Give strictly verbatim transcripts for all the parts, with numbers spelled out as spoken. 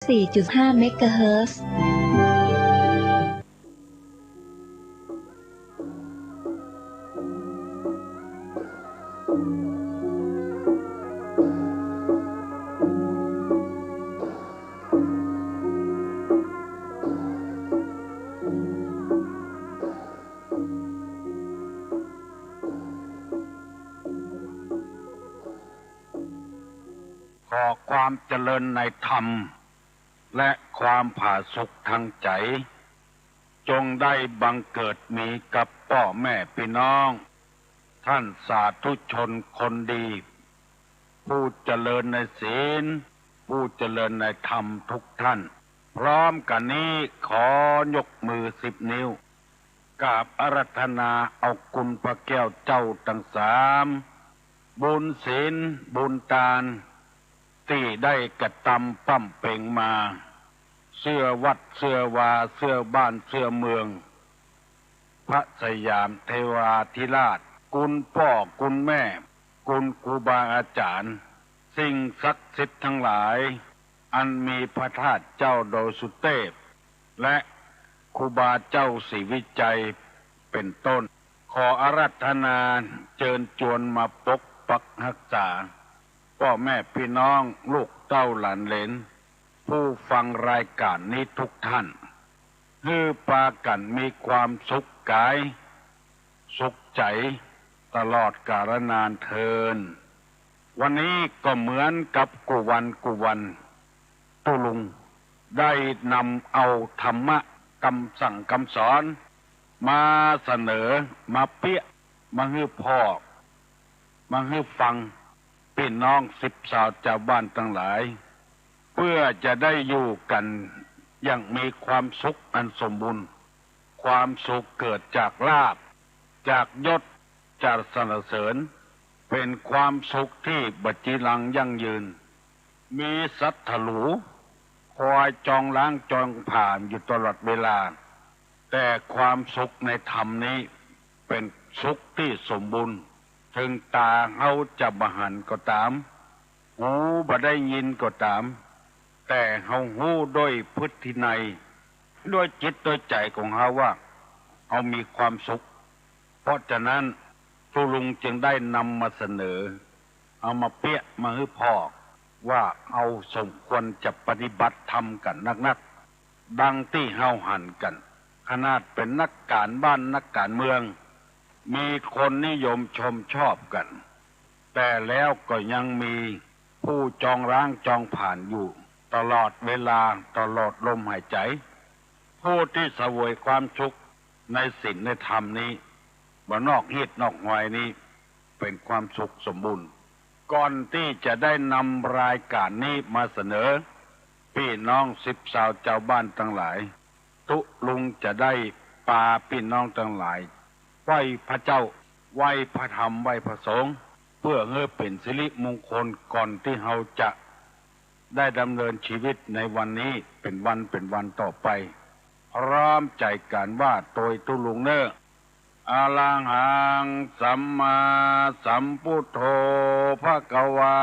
สี่จุดห้าเมกะเฮิรตซ์ ขอความเจริญในธรรม และความผาสุกทางใจ๋ จงได้บังเกิดมีกับป้อแม่ปี้น้อง ท่านสาธุชนคนดี ผู้เจริญในศีล ผู้เจริญในธรรมทุกท่าน พร้อมกั๋นนี้ขอยกมือสิบนิ้ว กราบอาราธนาเอาคุณพระแก้วเจ้าตังสาม บุญศีล บุญตาน ตี้ได้กระตำบำเพ็ญมา เสื้อวัด เสื้อวา เสื้อบ้าน เสื้อเมือง พระสยามเทวาธิราช คุณป้อ คุณแม่ คุณครูบาอาจ๋ารย์ สิ่งศักดิ์สิทธิ์ตังหลาย อันมีพระธาตุเจ้าดอยสุเตพ และครูบาเจ้าศรีวิชัย เป๋นต้น ขออาราธนาเจิญจวนมาปกปักฮักษา ป้อแม่ปี้น้อง ลูกเต้าหลานเหลน ผู้ฟังรายก๋านนี้ทุกท่าน หื้อปากั๋นมีความสุขก๋าย สุขใจ๋ ตลอดกาลนานเทิน วันนี้ก็เหมือนกับกู้วันกู้วัน ตุ๊ลุงได้นำเอาธรรมะกำสั่งกำสอน มาเสนอ มาเปี้ย มาหื้อพอก มาหื้อฟัง ปี้น้องสิบสาวจาวบ้านตังหลาย เปื้อจะได้อยู่กั๋นอย่างมีความสุขอันสมบูรณ์ ความสุขเกิดจากลาภ จากยศ จากสรรเสริญ เป๋นความสุขตี้บ่จีรังยั่งยืน มีศัตรู๋คอยจองล้างจองผลาญอยู่ตลอดเวลา แต่ความสุขในธรรมนี้เป๋นสุขตี้สมบูรณ์ เถิงต๋าเฮาจะบ่หันก็ต๋าม หูบ่ได้ยินก็ต๋าม แต่เฮาฮู้โดยพฤตินัย โดยจิตโดยใจ๋ของเฮาว่า เฮามีความสุข เพราะฉะนั้นตุ๊ลุงจึงได้นำมาเสนอ เอามาเปี้ย มาหื้อพอก ว่าเฮาสมควรจะปฏิบัติธรรมกั๋นนักๆ ดังตี้เฮาหันกั๋น ขนาดเป๋นนักก๋านบ้านนักก๋านเมือง มีคนนิยมชมชอบกั๋น แต่แล้วก็ยังมีผู้จองล้างจองผลาญอยู่ตลอดเวลา ตลอดลมหายใจ๋ ผู้ตี้เสวยความสุขในศีลในธรรมนี้ บ่นอกฮีตนอกฮอยนี้ เป๋นความสุขสมบูรณ์ ก่อนตี้จะได้นำรายก๋านนี้มาเสนอ ปี้น้องสิบสาวจาวบ้านตังหลาย ตุ๊ลุงจะได้ปาปี้น้องตังหลาย ไหว้พระเจ้า ไหว้พระธรรม ไหว้พระสงฆ์ เปื้อหื้อเป๋นสิริมงคล ก่อนตี้เฮาจะได้ดำเนินชีวิตในวันนี้ เป๋นวันเป๋นวันต่อไป พร้อมใจ๋กั๋นว่าโตยตุ๊ลุงเน่อ อะระหัง สัมมาสัมพุทโธ ภะคะวา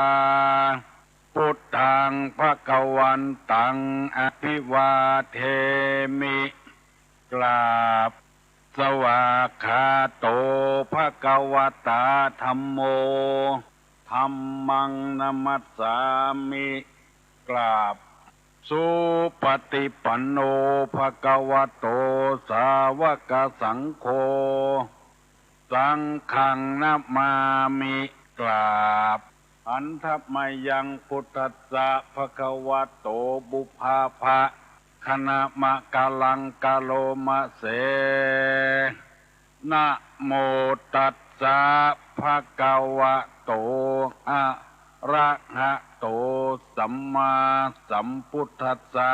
พุทธัง ภะคะวันตัง อะภิวาเทมิ กราบ สวากขาโต ภะคะวะตา ธัมโม ธัมมัง นะมัสสามิ กราบ สุปฏิปันโน ภะคะวะโต สาวกสังโฆ สังฆัง นะมามิ กราบ หันทะมะยัง พุทธัสสะ ภะคะวะโต ปุพพะ คะนะมะกะลัง กะโรมะเส นะโมตัสสะ ภะคะวะโต อะระหะโต สัมมาสัมพุทธัสสะ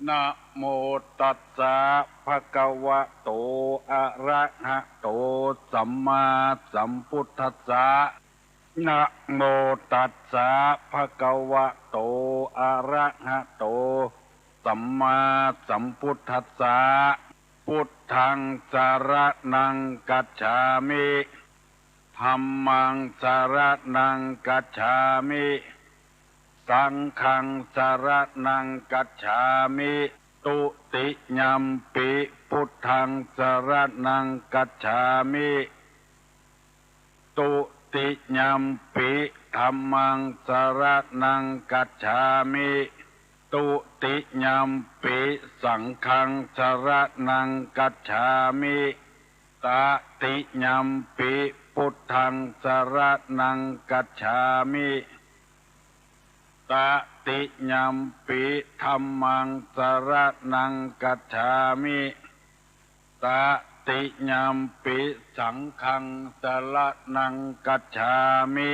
นะโมตัสสะ ภะคะวะโต อะระหะโต สัมมาสัมพุทธัสสะ นะโมตัสสะ ภะคะวะโต อะระหะโต สัมมาสัมพุทธัสสะ พุทธัง สะระณัง กัจฉามิ ธัมมัง สะระณัง กัจฉามิ สังฆังสรณังคัจฉามิ ตุติยัมปิ พุทธังสรณังคัจฉามิ ตุติยัมปิ ธัมมังสรณังคัจฉามิ ตุติยัมปิ สังฆังสรณังคัจฉามิ ตติยัมปิ พุทธังสรณังคัจฉามิ ตติยัมปิ ธัมมังสรณังคัจฉามิ ตติยัมปิ สังฆังสรณังคัจฉามิ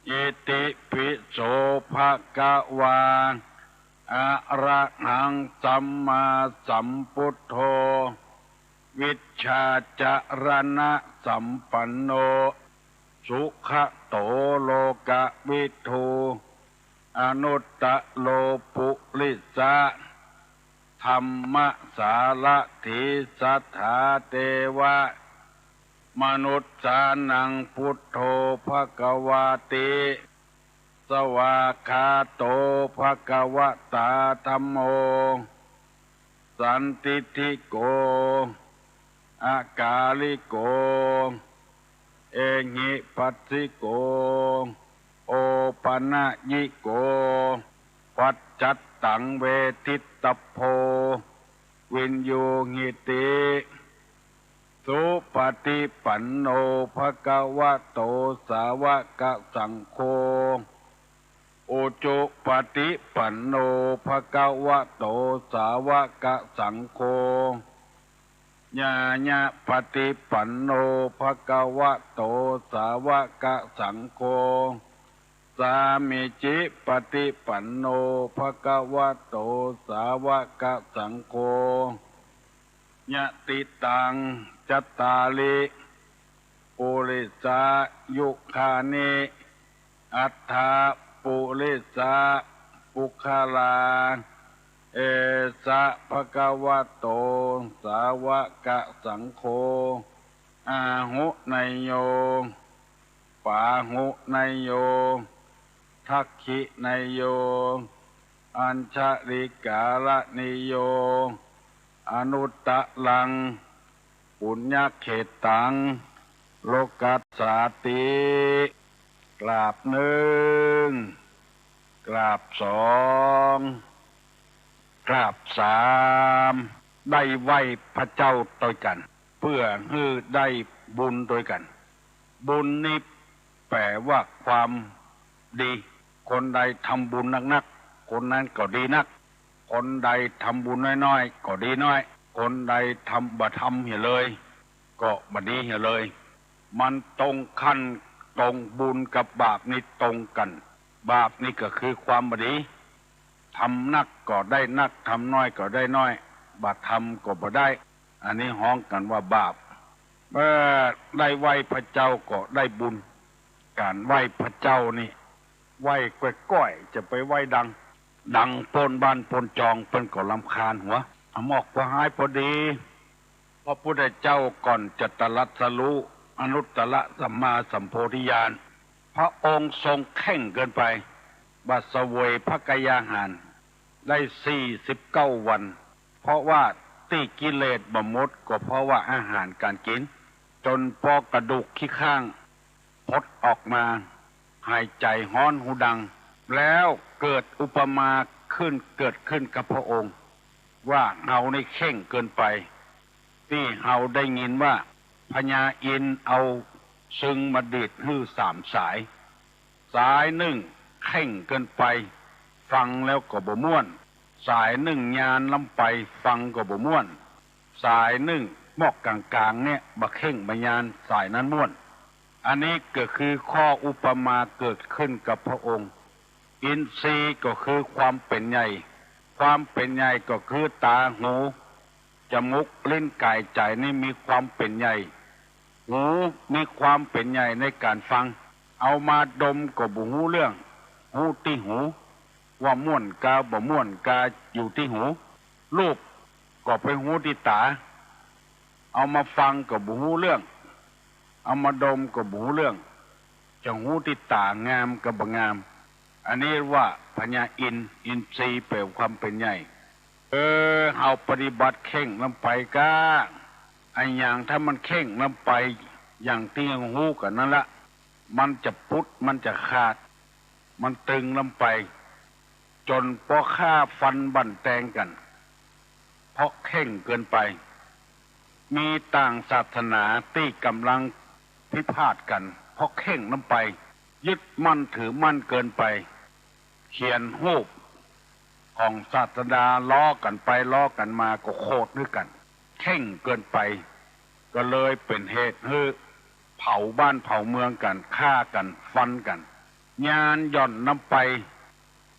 อิติปิโสภะคะวา อะระหังสัมมาสัมพุทโธ วิชชาจรณะสัมปันโน สุขะโตโลกะวิทู อนุตตะโรปุริสะ ธัมมะสารถี สัทธาเทวะ มนุสสานัง พุทโธภะคะวาติ สวากขาโตภะคะวะตา ธัมโม สันทิฏฐิโก อะกาลิโก เอหิปัสสิโก โอปะนะยิโก ปัจจัตตังเวทิตตะโพ วินยูหิติ สุปะฏิปันโน ภะคะวะโต สาวะกะสังโฆ อุจุปะฏิปันโน ภะคะวะโต สาวะกะสังโฆ ญาณะปะฏิปันโน ภะคะวะโต สาวะกะสังโฆ สามีจิปะฏิปันโน ภะคะวะโต สาวะกะสังโฆ ยะติตัง จัตตาริ ปุริสายุคานิ อัตถะปุริสะปุคคลา เอสะ ภะคะวะโต สาวะกะสังโฆ อาหุเนยโย ปาหุเนยโย ทักขิเนยโย อัญชะลิกาละเนยโย อนุตตะรัง ปุญญะเขตตัง โลกัสสาติ กราบนึ่ง กราบสอง กราบสาม ได้ไหว้พระเจ้าตวยกั๋น เปื้อหื้อได้บุญตวยกั๋น บุญนี้แป๋ว่าความดี คนใดทำบุญนักๆ คนนั้นก็ดีนัก คนใดทำบุญน้อยๆ ก็ดีน้อย คนใดทำ บ่ทำเหียเลย ก็บ่ดีเหียเลย มันตรงขั้น ตรงบุญกับบาปนี่ตรงกั๋น บาปนี่ก็คือความบ่ดี ทำนักก็ได้นัก ทำน้อยก็ได้น้อย บ่ทำก็บ่ได้ อันนี้ฮ้องกั๋นว่าบาป เมื่อได้ไหว้พระเจ้าก็ได้บุญ ก๋านไหว้พระเจ้านี่ ไหว้ก้อยๆ จะไปไหว้ดัง ดังโป้นบ้านโป้นจอง เปิ้นก็รำคาญหัว อำออกว่าฮ้าย พอดี พระพุทธเจ้าก่อนจะตรัสรู้อนุตตรสัมมาสัมโพธิญาณ พระองค์ทรงเคร่งเกินไป บ่าเสวยพระกายาหารได้สี่สิบเก้าวัน เพราะว่าตี้กิเลสบ่หมด ก็เพราะว่าอาหารก๋านกิ๋น จ๋นปอกระดูกขี้ข้าง ผดออกมา หายใจ๋ฮ้อนฮูดัง แล้วเกิดอุปมาขึ้น เกิดขึ้นกับพระองค์ ว่าเฮานี่เคร่งเกินไป ตี้เฮาได้ยินว่าพญาอินทร์เอาชึงมาดีดหื้อสามสาย สายนึ่งเคร่งเกินไป ฟังแล้วก็บ่ม่วน สายนึ่งญาณล้ำไป ฟังก็บ่ม่วน สายนึ่งมอกก๋างๆ เนี่ย บ่เคร่งบ่ญาณ สายนั้นม่วน อันนี้ก็คือข้ออุปมาเกิดขึ้นกับพระองค์ อินทรีย์ก็คือความเป๋นใหญ่ ความเป๋นใหญ่ก็คือต๋า หู จมูก ลิ้น ก๋าย ใจ๋ นี่มีความเป๋นใหญ่ หูมีความเป๋นใหญ่ในก๋านฟัง เอามาดมก็บ่ฮู้เรื่อง ฮู้ตี้หู ว่าม่วนกาบ่ม่วนกาอยู่ตี้หู ลูบก็ไปฮู้ตี้ต๋า เอามาฟังก็บ่ฮู้เรื่อง เอามาดมก็บ่ฮู้เรื่อง จะฮู้ตี้ต๋างามกาบ่งาม อันนี้ว่าพญาอินทร์ อินทรีย์แปลความเป๋นใหญ่ เออ เฮาปฏิบัติเคร่งล้ำไปก้า อะหยังถ้ามันเคร่งล้ำไป อย่างตี้เฮาฮู้กั๋นนั้นละ มันจะปุด มันจะขาด มันตึงล้ำไป จ๋นปอฆ่าฟันบั่นแตงกั๋น เพราะเคร่งเกินไป มีต่างศาสนาตี้ก่ำลังพิพาทกั๋น เพราะเคร่งล้ำไป ยึดมั่นถือมั่นเกินไป เขียนฮูปของศาสดาล้อกั๋นไปล้อกั๋นมาก็โขดหื้อกั๋น เคร่งเกินไป ก็เลยเป๋นเหตุหื้อเผาบ้านเผาเมืองกั๋น ฆ่ากั๋น ฟันกั๋น ญาณหย่อนล้ำไป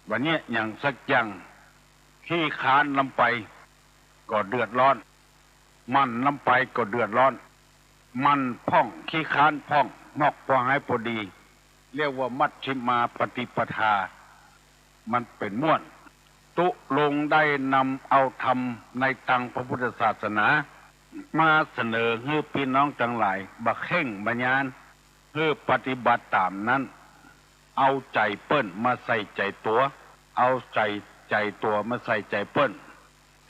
บ่าเยียะหยังสักอย่าง ขี้ค้านล้ำไป ก็เดือดร้อน หมั่นล้ำไปก็เดือดร้อน หมั่นพ่อง ขี้ค้านพ่อง มอกปอฮ้ายปอดี เรียกว่ามัชฌิมาปฏิปทา มันเป๋นม้วน ตุ๊ลุงได้นำเอาธรรมในตังพระพุทธศาสนา มาเสนอหื้อปี้น้องตังหลาย บ่าเคร่งบ่าญาณ หื้อปฏิบัติต๋ามนั้น เอาใจ๋เปิ้นมาใส่ใจ๋ตั๋ว เอาใจ๋ ใจ๋ตั๋วมาใส่ใจ๋เปิ้น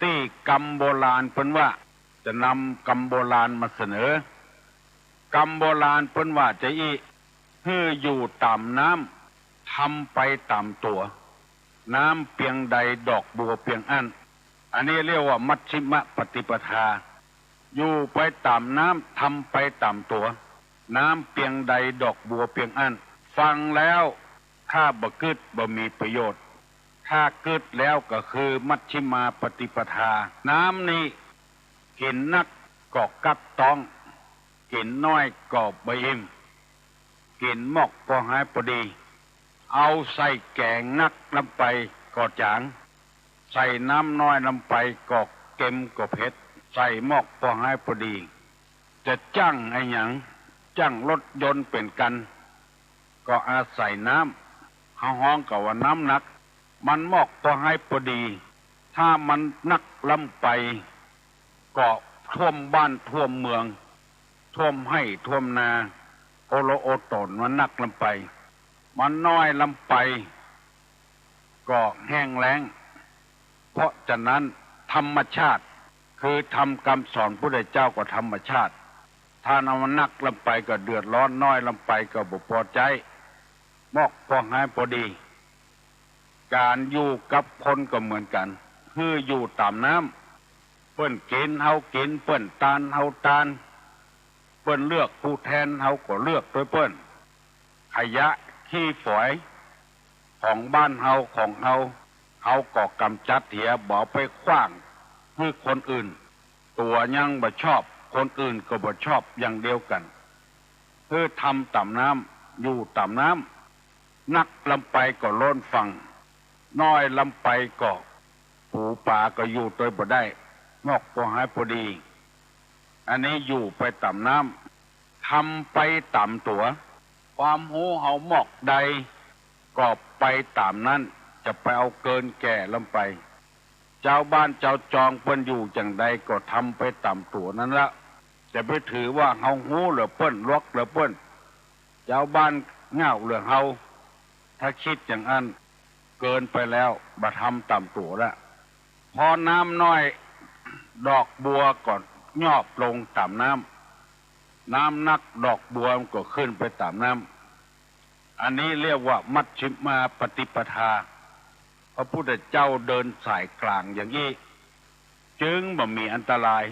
ตี้กำโบราณเปิ้นว่า จะนำกำโบราณมาเสนอ กำโบราณเปิ้นว่าจะอี้ หื้ออยู่ต๋ามน้ำ ทำไปต๋ามตั๋ว น้ำเปียงใดดอกบัวเปียงอั้น อันนี้เรียกว่ามัชฌิมปฏิปทา อยู่ไปต๋ามน้ำ ทำไปต๋ามตั๋ว น้ำเปียงใดดอกบัวเปียงอั้น ฟังแล้วถ้าบ่กึ๊ดบ่มีประโยชน์ ถ้ากึ๊ดแล้วก็คือมัชฌิมาปฏิปทา น้ำนี้กิ๋นนักก็กั๊บต๊อง กิ๋นน้อยก็บ่อิ่ม กิ๋นมอกปอฮ้ายปอดี เอาใส่แก๋งนักล้ำไปก็จ๋าง ใส่น้ำน้อยล้ำไปก็เก็มก็เผ็ด ใส่มอกปอฮ้ายปอดี จะจ้างอะหยัง จ้างรถยนต์เป๋นกั๋น ก็อาศัยน้ำ เฮาฮ้องกั๋นว่าน้ำหนัก มันมอกปอฮ้ายปอดี ถ้ามันนักล้ำไป ก็ท่วมบ้านท่วมเมือง ท่วมไฮ่ท่วมนา โอละโอต๋น มันนักล้ำไป มันน้อยล้ำไป ก็แห้งแล้ง เพราะฉะนั้นธรรมชาติ คือธรรมกำสอนพุทธเจ้าก็ธรรมชาติ ถ้ามันนักล้ำไปก็เดือดร้อน น้อยล้ำไปก็บ่ปอใจ๊ มอกปอฮ้ายปอดี ก๋านอยู่กับคนก็เหมือนกั๋น หื้ออยู่ต๋ามน้ำ เปิ้นกิ๋นเฮากิ๋น เปิ้นตานเฮาตาน เปิ้นเลือกผู้แทนเฮาก็เลือกตวยเปิ้น ขยะขี้ฝอยของบ้านเฮาของเฮา เฮาก็ก๋ำจัดเหีย บ่เอาไปขว้างหื้อคนอื่น ตั๋วยังบ่ชอบ คนอื่นก็บ่ชอบอย่างเดียวกั๋น หื้อทำต๋ามน้ำ อยู่ต๋ามน้ำ นักล้ำไปก็ล้นฝั่ง น้อยล้ำไปก็ปูป๋าก็อยู่ตวยบ่ได้ มอกปอฮ้ายปอดี อันนี้อยู่ไปต๋ามน้ำ ทำไปต๋ามตั๋ว ความฮู้เฮามอกใด ก็ไปต๋ามนั้น จะไปเอาเกินแก่ล้ำไป จาวบ้านจาวจองเปิ้นอยู่จั่งใดก็ทำไปต๋ามตั๋วนั้นละ จะไปถือว่าเฮาฮู้เหลือเปิ้น ลวกเหลือเปิ้น จาวบ้านง่าวเหลือเฮา ถ้ากึ๊ดอย่างอั้นเกินไปแล้ว บ่ทำต๋ามตั๋วละ พอน้ำน้อยดอกบัวก็ยอบลงต๋ามน้ำ น้ำนักดอกบัวมันก็ขึ้นไปต๋ามน้ำ อันนี้เรียกว่ามัชฌิมาปฏิปทา พระพุทธเจ้าเดินสายกลางอย่างอี้ จึงบ่มีอันตราย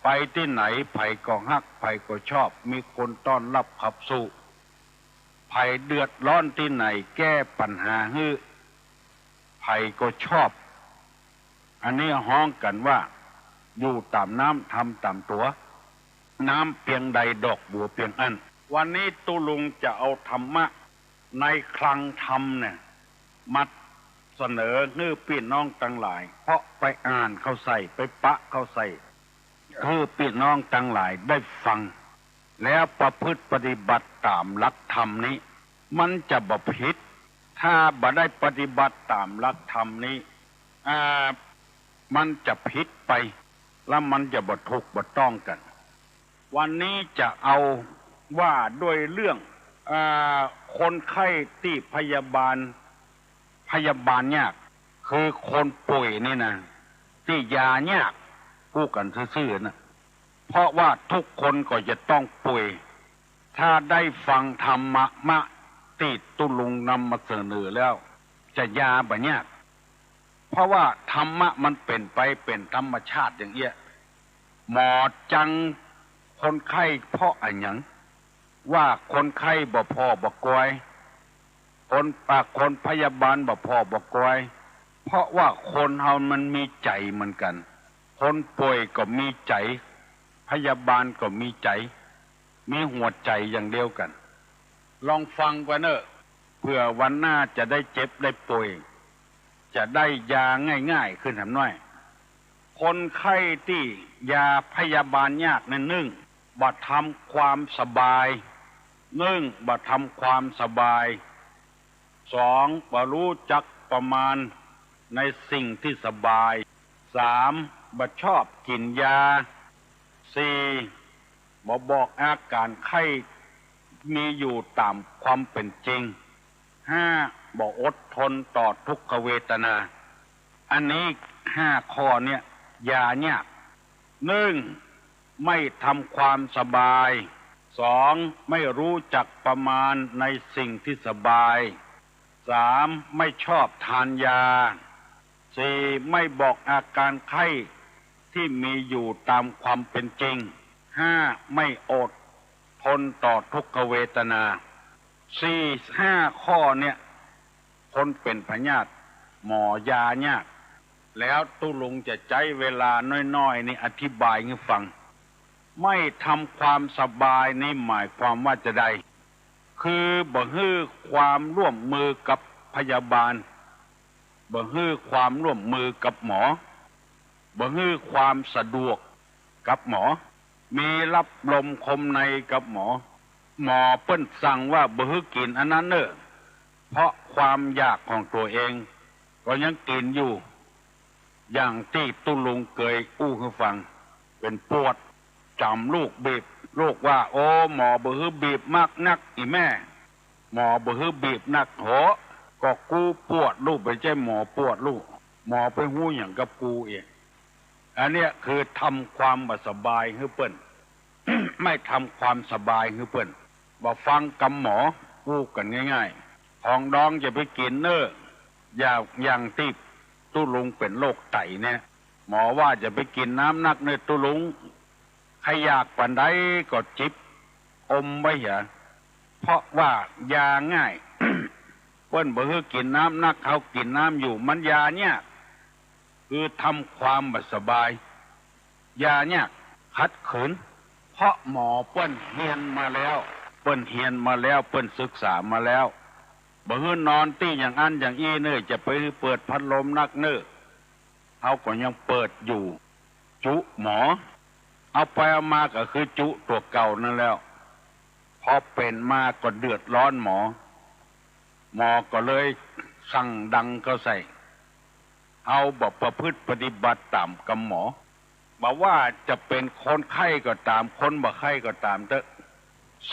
ไปตี้ไหนใผก็ฮัก ใผก็ชอบ มีคนต้อนรับขับสู้ ใผเดือดร้อนตี้ไหนแก้ปัญหาหื้อ ใผก็ชอบ อันนี้ฮ้องกั๋นว่า อยู่ต๋ามน้ำ ทำต๋ามตั๋ว น้ำเปียงใดดอกบัวเปียงอั้น วันนี้ตุ๊ลุงจะเอาธรรมะในคลังธรรมเนี่ย มาเสนอหื้อปี้น้องตังหลาย เพราะไปอ่านเข้าใส่ ไปปะเข้าใส่ หื้อปี้น้องตังหลายได้ฟัง แล้วประพฤติปฏิบัติต๋ามหลักธรรมนี้ มันจะบ่ผิด ถ้าบ่ได้ปฏิบัติต๋ามหลักธรรมนี้ อ่า มันจะผิดไป แล้วมันจะบ่ถูกบ่ต้องกั๋น วันนี้จะเอาว่าด้วยเรื่อง อ่า คนไข้ตี้พยาบาล พยาบาลยาก คือคนป่วยนี่นะ ตี้ยายาก พูดกั๋นซื่อๆ นะ เพราะว่าทุกคนก็จะต้องป่วย ถ้าได้ฟังธรรมะมะ ตี้ตุ๊ลุงนำมาเสนอแล้ว จะยาบ่ยาก เพราะว่าธรรมะมันเป๋นไปเป๋นธรรมชาติอย่างเอี้ย หมอจังคนไข้เพราะอะหยัง ว่าคนไข้บ่ผ่อบ่กอย คน อ่า คนพยาบาลบ่ผ่อบ่กอย เพราะว่าคนเฮามันมีใจ๋เหมือนกั๋น คนป่วยก็มีใจ๋ พยาบาลก็มีใจ๋ มีหัวใจ๋อย่างเดียวกั๋น ลองฟังกั๋นเน่อ เผื่อวันหน้าจะได้เจ็บได้ป่วย จะได้ยาง่ายๆ ขึ้นหำน้อย คนไข้ตี้ยาพยาบาลยากนั้น นึ่ง บ่ทำความสบาย นึ่ง บ่ทำความสบาย สอง บ่ฮู้จักประมาณในสิ่งตี้สบาย สาม บ่ชอบกิ๋นยา สี่ บ่บอกอาก๋านไข้มีอยู่ต๋ามความเป๋นจริง ห้า บ่อดทนต่อทุกขเวทนา อันนี้ห้าข้อเนี่ยยายาก นึ่ง ไม่ทำความสบาย สอง ไม่รู้จักประมาณในสิ่งตี้สบาย สาม ไม่ชอบทานยา สี่ ไม่บอกอาก๋านไข้ตี้มีอยู่ต๋ามความเป๋นจริง ห้า ไม่อดทนต่อทุกขเวทนา สี่ ห้าข้อเนี่ย คนเป๋นพยาธิหมอยายาก แล้วตุ๊ลุงจะใจ๊เวลาน้อยๆ นี้อธิบายหื้อฟัง ไม่ทำความสบายนี้หมายความว่าจาใด คือบ่หื้อความร่วมมือกับพยาบาล บ่หื้อความร่วมมือกับหมอ บ่หื้อความสะดวกกับหมอ มีลับลมคมในกับหมอ หมอเปิ้นสั่งว่าบ่หื้อกิ๋นอันนั้นเน่อ เพราะความอยากของตั๋วเอง ก็ยังกิ๋นอยู่ อย่างตี้ตุ๊ลุงเกยอู้หื้อฟัง เป๋นปวด จ๋ำลูกบีบ ลูกว่า โอ้ หมอบ่หื้อบีบมากนักอี่แม่ หมอบ่หื้อบีบนัก โห ก็กูปวดลูก บ่ใจ้หมอปวดลูก หมอไปฮู้หยังกับกูเอง อันเนี้ยคือทำความบ่สบายหื้อเปิ้น ไม่ทำความสบายหื้อเปิ้น บ่ฟังกำหมอ อู้กั๋นง่ายๆ ของดองอย่าไปกิ๋นเน่อ อย่าง อย่างตี้ตุ๊ลุงเป๋นโรคไตเนี่ย หมอว่าอย่าไปกิ๋นน้ำนักเน่อตุ๊ลุง ใค่อยากปานใดก็จิบ อมไว้เหีย เพราะว่ายาง่าย เปิ้นบ่หื้อกิ๋นน้ำนัก เฮากิ๋นน้ำอยู่ มันยายาก คือทำความบ่สบาย ยายาก ขัดขืน เพราะหมอเปิ้นเฮียนมาแล้ว เปิ้นเฮียนมาแล้ว เปิ้นศึกษามาแล้ว บ่หื้อนอนตี้อย่างอั้นอย่างอี้เน่อ จะไปเปิดพัดลมนักเน่อ เฮาก็ยังเปิดอยู่ จุหมอ เอาไปเอามาก็คือจุตั๋วเก่านั่นแหละ พอเป๋นมาก็เดือดร้อนหมอ หมอก็เลยสั่งดังเข้าใส่ เฮาบ่ประพฤติปฏิบัติต๋ามกำหมอ บ่ว่าจะเป๋นคนไข้ก็ต๋าม คนบ่ไข้ก็ต๋ามเต๊อะ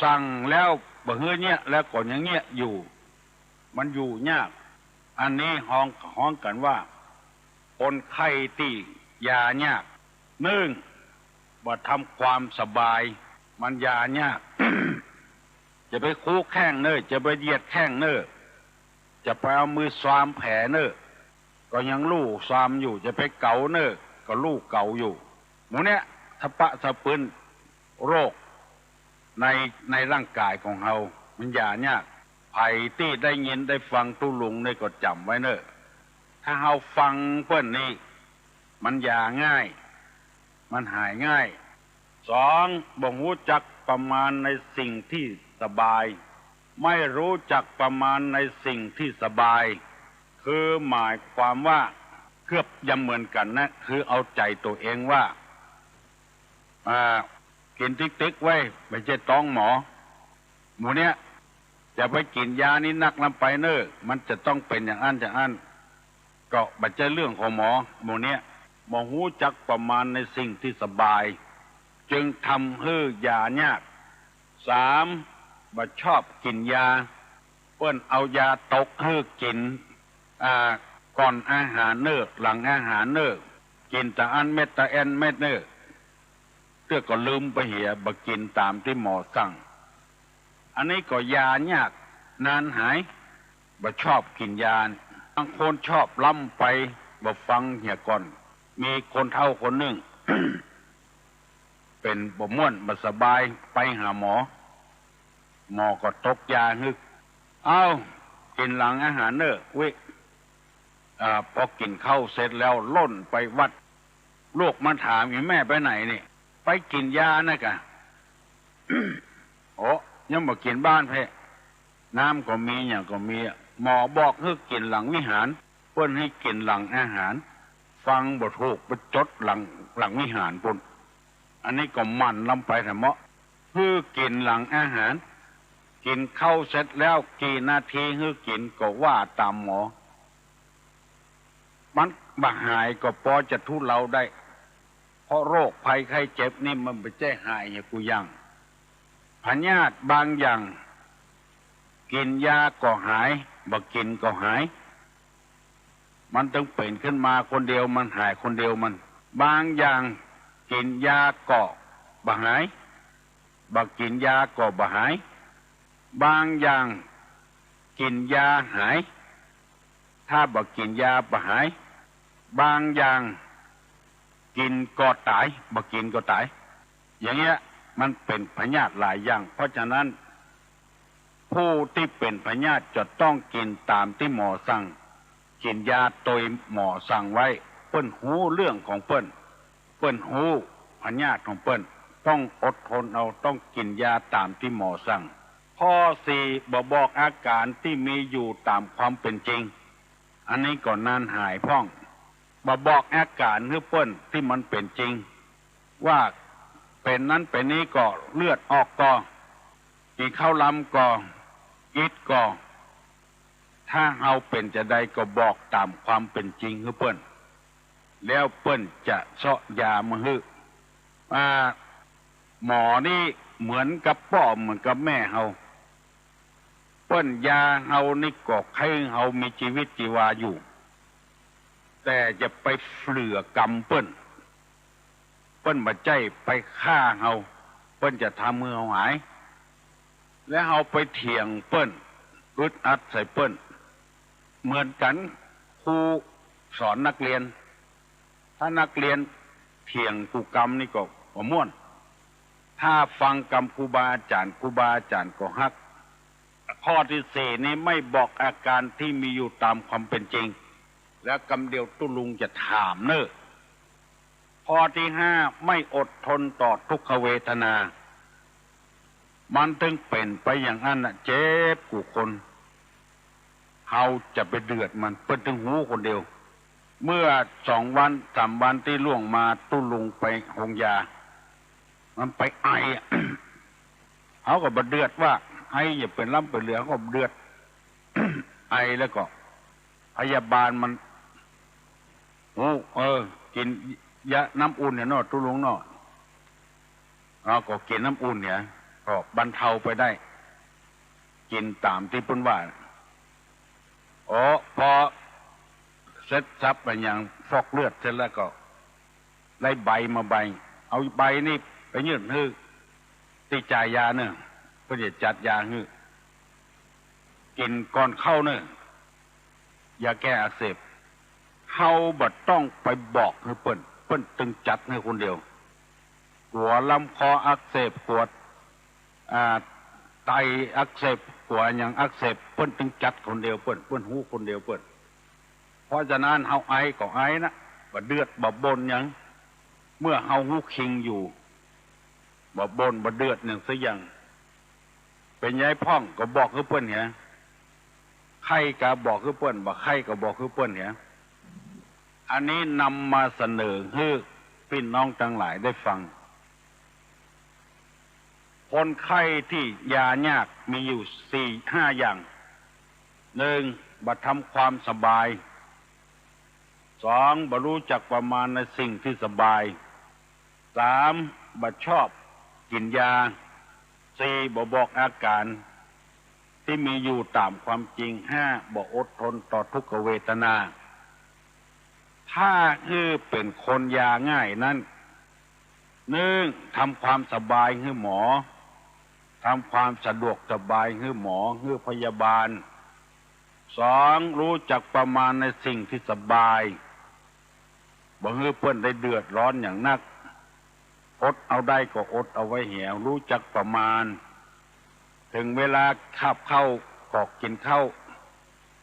สั่งแล้วบ่หื้อเยียะ แล้วก็ยังเยียะอยู่ มันอยู่ยาก อันนี้ฮ้อง ฮ้องกั๋นว่า คนไข้ตี้ยายาก นึ่ง บ่ทำความสบาย มันยายาก จะไปคูแข้งเน่อ จะไปเหยียดแข้งเน่อ จะไปเอามือซามแผลเน่อ ก็ยังลู่ซามอยู่ จะไปเก๋าเน่อ ก็ลู่เก๋าอยู่ หมู่เนี้ย สะปะสะปืน โรคใน ในร่างก๋ายของเฮา มันยายาก ใผตี้ได้ยินได้ฟังตุ๊ลุงนี่ก็จ๋ำไว้เน่อ ถ้าเฮาฟังเปิ้นนี่ มันยาง่าย มันหายง่าย สอง บ่ฮู้จักประมาณในสิ่งตี้สบาย ไม่รู้จักประมาณในสิ่งตี้สบาย คือหมายความว่าเกือบจะเหมือนกั๋นนะ คือเอาใจ๋ตั๋วเองว่า อ่า กิ๋นติ๊กๆ ไว้ บ่ใจ้ต้องหมอ หมู่เนี้ย จะไปกิ๋นยานี้นักนำไปเน่อ มันจะต้องเป๋นอย่างอั้นอย่างอั้น ก็บ่ใจ้เรื่องของหมอ หมู่เนี้ย บ่ฮู้จักประมาณในสิ่งตี้สบาย จึงทำหื้อยายาก สาม บ่ชอบกิ๋นยา เปิ้นเอายาตกหื้อกิ๋น อ่า ก่อนอาหารเน่อ หลังอาหารเน่อ กิ๋นตะอันเม็ดตะแอนเม็ดเน่อ เตื้อก็ลืมไปเหีย บ่กิ๋นต๋ามตี้หมอสั่ง อันนี้ก็ยายากนานหาย บ่ชอบกิ๋นยา บางคนชอบล้ำไป บ่ฟังเหียก่อน มีคนเฒ่าคนนึ่ง เป๋นบ่ม่วนบ่สบาย ไปหาหมอ หมอก็ตกยาหื้อ เอ้า กิ๋นหลังอาหารเน่อ อุ๊ย อ่า ปอกิ๋นข้าวเสร็จแล้วล่นไปวัด ลูกมาถาม อี่แม่ไปไหนนี่ ไปกิ๋นยานะกะ โอ้ ยังบ่กิ๋นบ้านแพ้ น้ำก็มี หยังก็มี หมอบอกหื้อกิ๋นหลังวิหาร เปิ้นหื้อกิ๋นหลังอาหาร ฟังบ่ถูก ไปจดหลัง หลังวิหารปู้น อันนี้ก็หมั่นล้ำไปแท้เมาะ หื้อกิ๋นหลังอาหาร กิ๋นข้าวเสร็จแล้วกี่นาทีหื้อกิ๋นก็ว่าต๋ามหมอ มันบ่หายก็ปอจะทุเลาได้ เพราะโรคภัยไข้เจ็บนี่มันบ่ใจ้หายเหียกู้อย่าง พยาธิบางอย่าง กิ๋นยาก็หาย บ่กิ๋นก็หาย มันตึงเป๋นขึ้นมาคนเดียว มันหายคนเดียวมัน บางอย่างกิ๋นยาก็บ่หาย บ่กิ๋นยาก็บ่หาย บางอย่างกิ๋นยาหาย ถ้าบ่กิ๋นยาบ่หาย บางอย่างกิ๋นก็ต๋าย บ่กิ๋นก็ต๋าย อย่างเงี้ย มันเป๋นพยาธิหลายอย่าง เพราะฉะนั้น ผู้ตี้เป๋นพยาธิจะต้องกิ๋นต๋ามตี้หมอสั่ง กิ๋นยาโตยหมอสั่งไว้ เปิ้นฮู้เรื่องของเปิ้น เปิ้นฮู้พยาธิของเปิ้น ต้องอดทนเอา ต้องกิ๋นยาต๋ามตี้หมอสั่ง ข้อสี่ บ่บอกอาก๋านตี้มีอยู่ต๋ามความเป๋นจริง อันนี้ก็นานหายพ่อง บ่บอกอาก๋านหื้อเปิ้นตี้มันเป๋นจริง ว่าเป๋นนั้นเป๋นนี้ก่อ เลือดออกก่อ กิ๋นข้าวลำก่อ อิดก่อ ถ้าเฮาเป๋นจาใดก็บอกต๋ามความเป๋นจริงหื้อเปิ้น แล้วเปิ้นจะเซาะยามาหื้อ อ่า หมอนี่เหมือนกับป้อเหมือนกับแม่เฮา เปิ้นยาเฮานี่ก็ใค่เฮามีจีวิตจีวาอยู่ แต่จะไปเฝื่อกรรมเปิ้น เปิ้นบ่ใจ้ไปฆ่าเฮา เปิ้นจะทำหื้อเฮาหาย และเฮาไปเถียงเปิ้น อึดอัดใส่เปิ้น เหมือนกั๋น ครูสอนนักเรียน ถ้านักเรียนเถียงครูกำนี่ก็บ่ม่วน ถ้าฟังกำครูบาอาจ๋ารย์ ครูบาอาจ๋ารย์ก็ฮัก ข้อตี้สี่นี้ไม่บอกอาก๋านตี้มีอยู่ต๋ามความเป๋นจริง แล้วกำเดียวตุ๊ลุงจะถามเน่อ ข้อตี้ห้า ไม่อดทนต่อทุกขเวทนา มันตึงเป๋นไปอย่างอั้นน่ะ เจ็บกู้คน เฮาจะไปเดือดมัน เปิ้นตึงฮู้คนเดียว เมื่อสองวันสามวันตี้ล่วงมา ตุ๊ลุงไปโฮงยา มันไปไออะ เฮาก็บ่เดือดว่า ไออย่าเป๋นล้ำเป๋นเหลือ เฮาก็บ่เดือด ไอแล้วก็ พยาบาลมันฮู้ เออ กิ๋นยาน้ำอุ่นเหียเนาะ ตุ๊ลุงเนาะ เฮาก็กิ๋นน้ำอุ่นเหีย ก็บรรเทาไปได้ กิ๋นต๋ามตี้เปิ้นว่า โอ้ พอเสร็จสับอะหยัง ฟอกเลือดเสร็จแล้วก็ ได้ใบมาใบ เอาใบนี่ไปยื่นหื้อตี้จ่ายยาเน่อ เปิ้นจะจัดยาหื้อ กิ๋นก่อนข้าวเน่อ ยาแก้อักเสบ เฮาบ่ต้องไปบอกหื้อเปิ้น เปิ้นตึงจัดหื้อคนเดียว กั๋วลำคออักเสบ กั๋ว อ่า ไตอักเสบ กั๋วหยังอักเสบ เปิ้นตึงจัดคนเดียวเปิ้น เปิ้นฮู้คนเดียวเปิ้น เพราะฉะนั้นเฮาไอก็ไอนะ บ่เดือดบ่บ่นหยัง เมื่อเฮาฮู้คิงอยู่ บ่บ่นบ่เดือดหยังสักอย่าง เป๋นใยพ่องก็บอกหื้อเปิ้นเหีย ไข้ก็บอกหื้อเปิ้น บ่ไข้ก็บอกหื้อเปิ้นเหีย อันนี้นำมาเสนอหื้อปี้น้องตังหลายได้ฟัง คนไข้ตี้ยายากมีอยู่สี่ห้าอย่าง นึ่ง บ่ทำความสบาย สอง บ่ฮู้จักประมาณในสิ่งตี้สบาย สาม บ่ชอบกิ๋นยา สี่ บ่บอกอาก๋านตี้มีอยู่ต๋ามความจริง ห้า บ่อดทนต่อทุกขเวทนา ถ้าหื้อเป๋นคนยาง่ายนั้น นึ่ง ทำความสบายหื้อหมอ ทำความสะดวกสบายหื้อหมอ หื้อพยาบาล สอง ฮู้จักประมาณในสิ่งตี้สบาย บ่หื้อเปิ้นได้เดือดร้อนอย่างนัก อดเอาได้ก็อดเอาไว้แหว ฮู้จักประมาณ เถิงเวลาคาบข้าวก็กิ๋นข้าว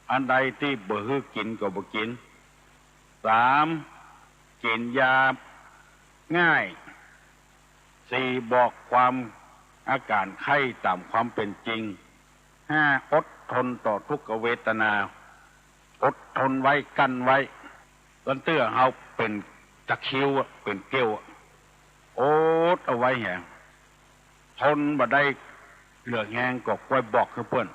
อันใดตี้บ่หื้อกิ๋นก็บ่กิ๋น สาม กิ๋นยาง่าย สี่ บอกความอาก๋านไข้ต๋ามความเป๋นจริง ห้า อดทนต่อทุกขเวทนา อดทนไว้ กั้นไว้ ต้านเตื้อเฮาเป๋นตะคริวอะ เป๋นเกลียวอะ อดเอาไว้แหว ทนบ่ได้เหลือแฮงก็ค่อยบอกหื้อเปิ้น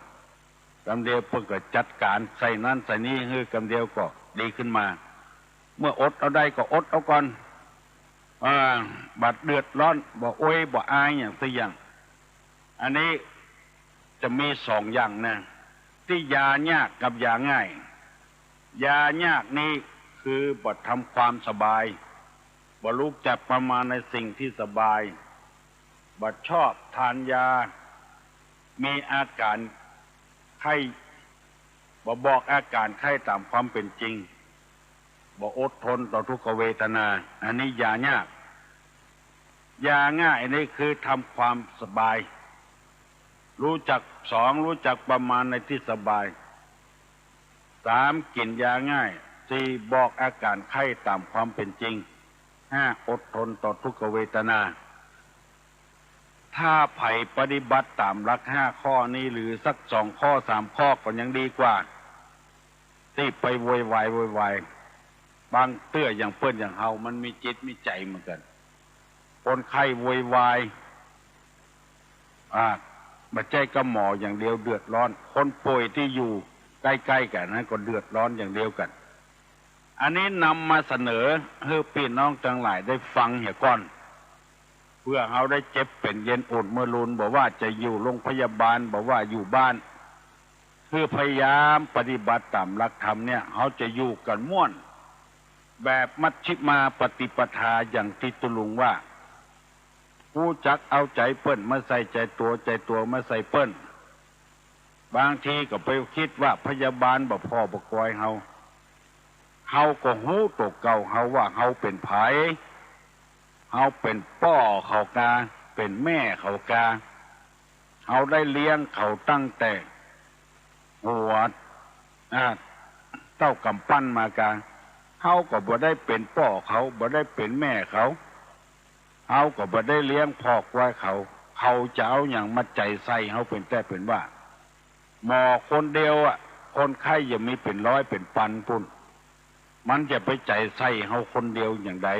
กำเดียวเปิ้นก็จัดก๋านใส่นั้นใส่นี้หื้อ กำเดียวก็ดีขึ้นมา เมื่ออดเอาได้ก็อดเอาก่อน อ่า บ่เดือดร้อน บ่โอย บ่อายหยังสักอย่าง อันนี้จะมีสองอย่างนะ ตี้ยายากกับยาง่าย ยายากนี้คือบ่ทำความสบาย บ่ฮู้จักประมาณในสิ่งตี้สบาย บ่ชอบทานยา มีอาก๋านไข้ บ่บอกอาก๋านไข้ต๋ามความเป๋นจริง บ่อดทนต่อทุกขเวทนา อันนี้ยายาก ยาง่ายอันนี้คือทำความสบาย ฮู้จัก สอง ฮู้จักประมาณในตี้สบาย สาม กิ๋นยาง่าย สี่ บอกอาก๋านไข้ต๋ามความเป๋นจริง ห้า อดทนต่อทุกขเวทนา ถ้าใผปฏิบัติต๋ามหลักห้าข้อนี้ หรือสักสองข้อสามข้อก็ยังดีกว่า ตี้ไปโวยวายโวยวาย บางเตื้ออย่างเปิ้นอย่างเฮามันมีจิตมีใจ๋เหมือนกั๋น คนไข้โวยวาย อ่า บ่ใจ้ก้าหมออย่างเดียวเดือดร้อน คนป่วยตี้อยู่ใก้ๆ กั๋นนั้นก็เดือดร้อนอย่างเดียวกั๋น อันนี้นำมาเสนอหื้อปี้น้องตังหลายได้ฟังเหียก่อน เปื้อเฮาได้เจ็บเป๋นเย็นอดเมื่อลูน บ่ว่าจะอยู่โรงพยาบาล บ่ว่าอยู่บ้าน คือพยายามปฏิบัติต๋ามหลักธรรมเนี่ย เฮาจะอยู่กั๋นม่วน แบบมัชฌิมาปฏิปทาอย่างตี้ตุ๊ลุงว่า ฮู้จักเอาใจ๋เปิ้นมาใส่ใจ๋ตั๋ว ใจ๋ตั๋วมาใส่เปิ้น บางทีก็ไปกึ๊ดว่าพยาบาลบ่ผ่อบ่กอยเฮา เฮาก็ฮู้ตั๋วเก่าเฮาว่าเฮาเป๋นใผ เฮาเป๋นป้อเขากา เป๋นแม่เขากา เฮาได้เลี้ยงเขาตั้งแต่หัว อ่า เต้ากำปั้นมากา เฮาก็บ่ได้เป๋นป้อเขา บ่ได้เป๋นแม่เขา เฮาก็บ่ได้เลี้ยงผ่อกอยเขา เขาจะเอาหยังมาใจ๋ใส่เฮาเป๋นแต๊เป๋นว่า หมอคนเดียวอะ คนไข้ยังมีเป๋นร้อยเป๋นปันปู้น มันจะไปใจ๋ใส่เฮาคนเดียวอย่างใด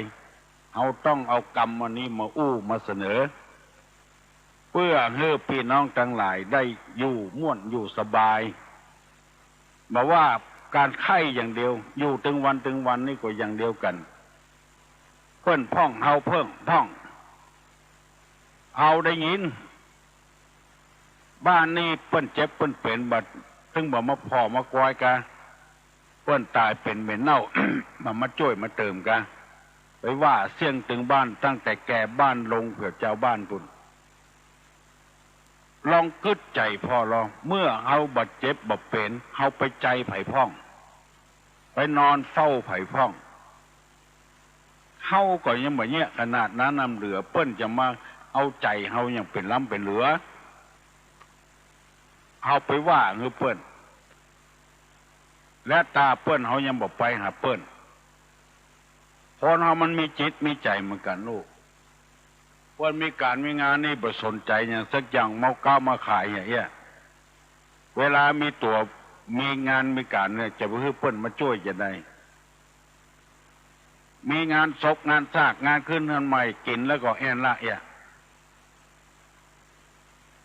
เฮาต้องเอากำอันนี้มาอู้มาเสนอ เปื้อหื้อปี้น้องตังหลายได้อยู่ม่วนอยู่สบาย บ่ว่าก๋านไข้อย่างเดียว อยู่ตึงวันตึงวันนี่ก็อย่างเดียวกั๋น เปิ้นพ่องเฮาเปิ้นพ่อง เฮาได้ยิน บ้านนี้เปิ้นเจ็บเปิ้นเป๋น บ่ ตึงบ่มาผ่อมากอยกา เปิ้นต๋ายเป๋นเหม็นเน่า บ่มาจ้วยมาเติมกา ไปว่าเสี้ยงตึงบ้านตั้งแต่แก่บ้านลงเผื่อจาวบ้านปู้น ลองกึ๊ดใจ๋ผ่อลอง เมื่อเฮาบ่เจ็บบ่เป๋น เฮาไปใจ๋ใผพ่อง ไปนอนเฝ้าใผพ่อง เฮาก็ยังบ่เยียะขนาดนั้นนำเหลือ เปิ้นจะมาเอาใจ๋เฮาอย่างเป๋นล้ำเป๋นเหลือ เฮาไปว่าหื้อเปิ้น และต๋าเปิ้นเฮายังบ่ไปหาเปิ้น คนเฮามันมีจิตมีใจ๋เหมือนกั๋นลูก เปิ้นมีก๋านมีงานนี่บ่สนใจ๋หยังสักอย่าง เมาก๊าวมาขายอย่างเอี้ย เวลามีตั๋วมีงานมีก๋านเนี่ย จะไปหื้อเปิ้นมาจ้วยจะใด มีงานศพงานซาก งานขึ้นเฮือนใหม่ กิ๋นแล้วก็แอ่นละเอี้ย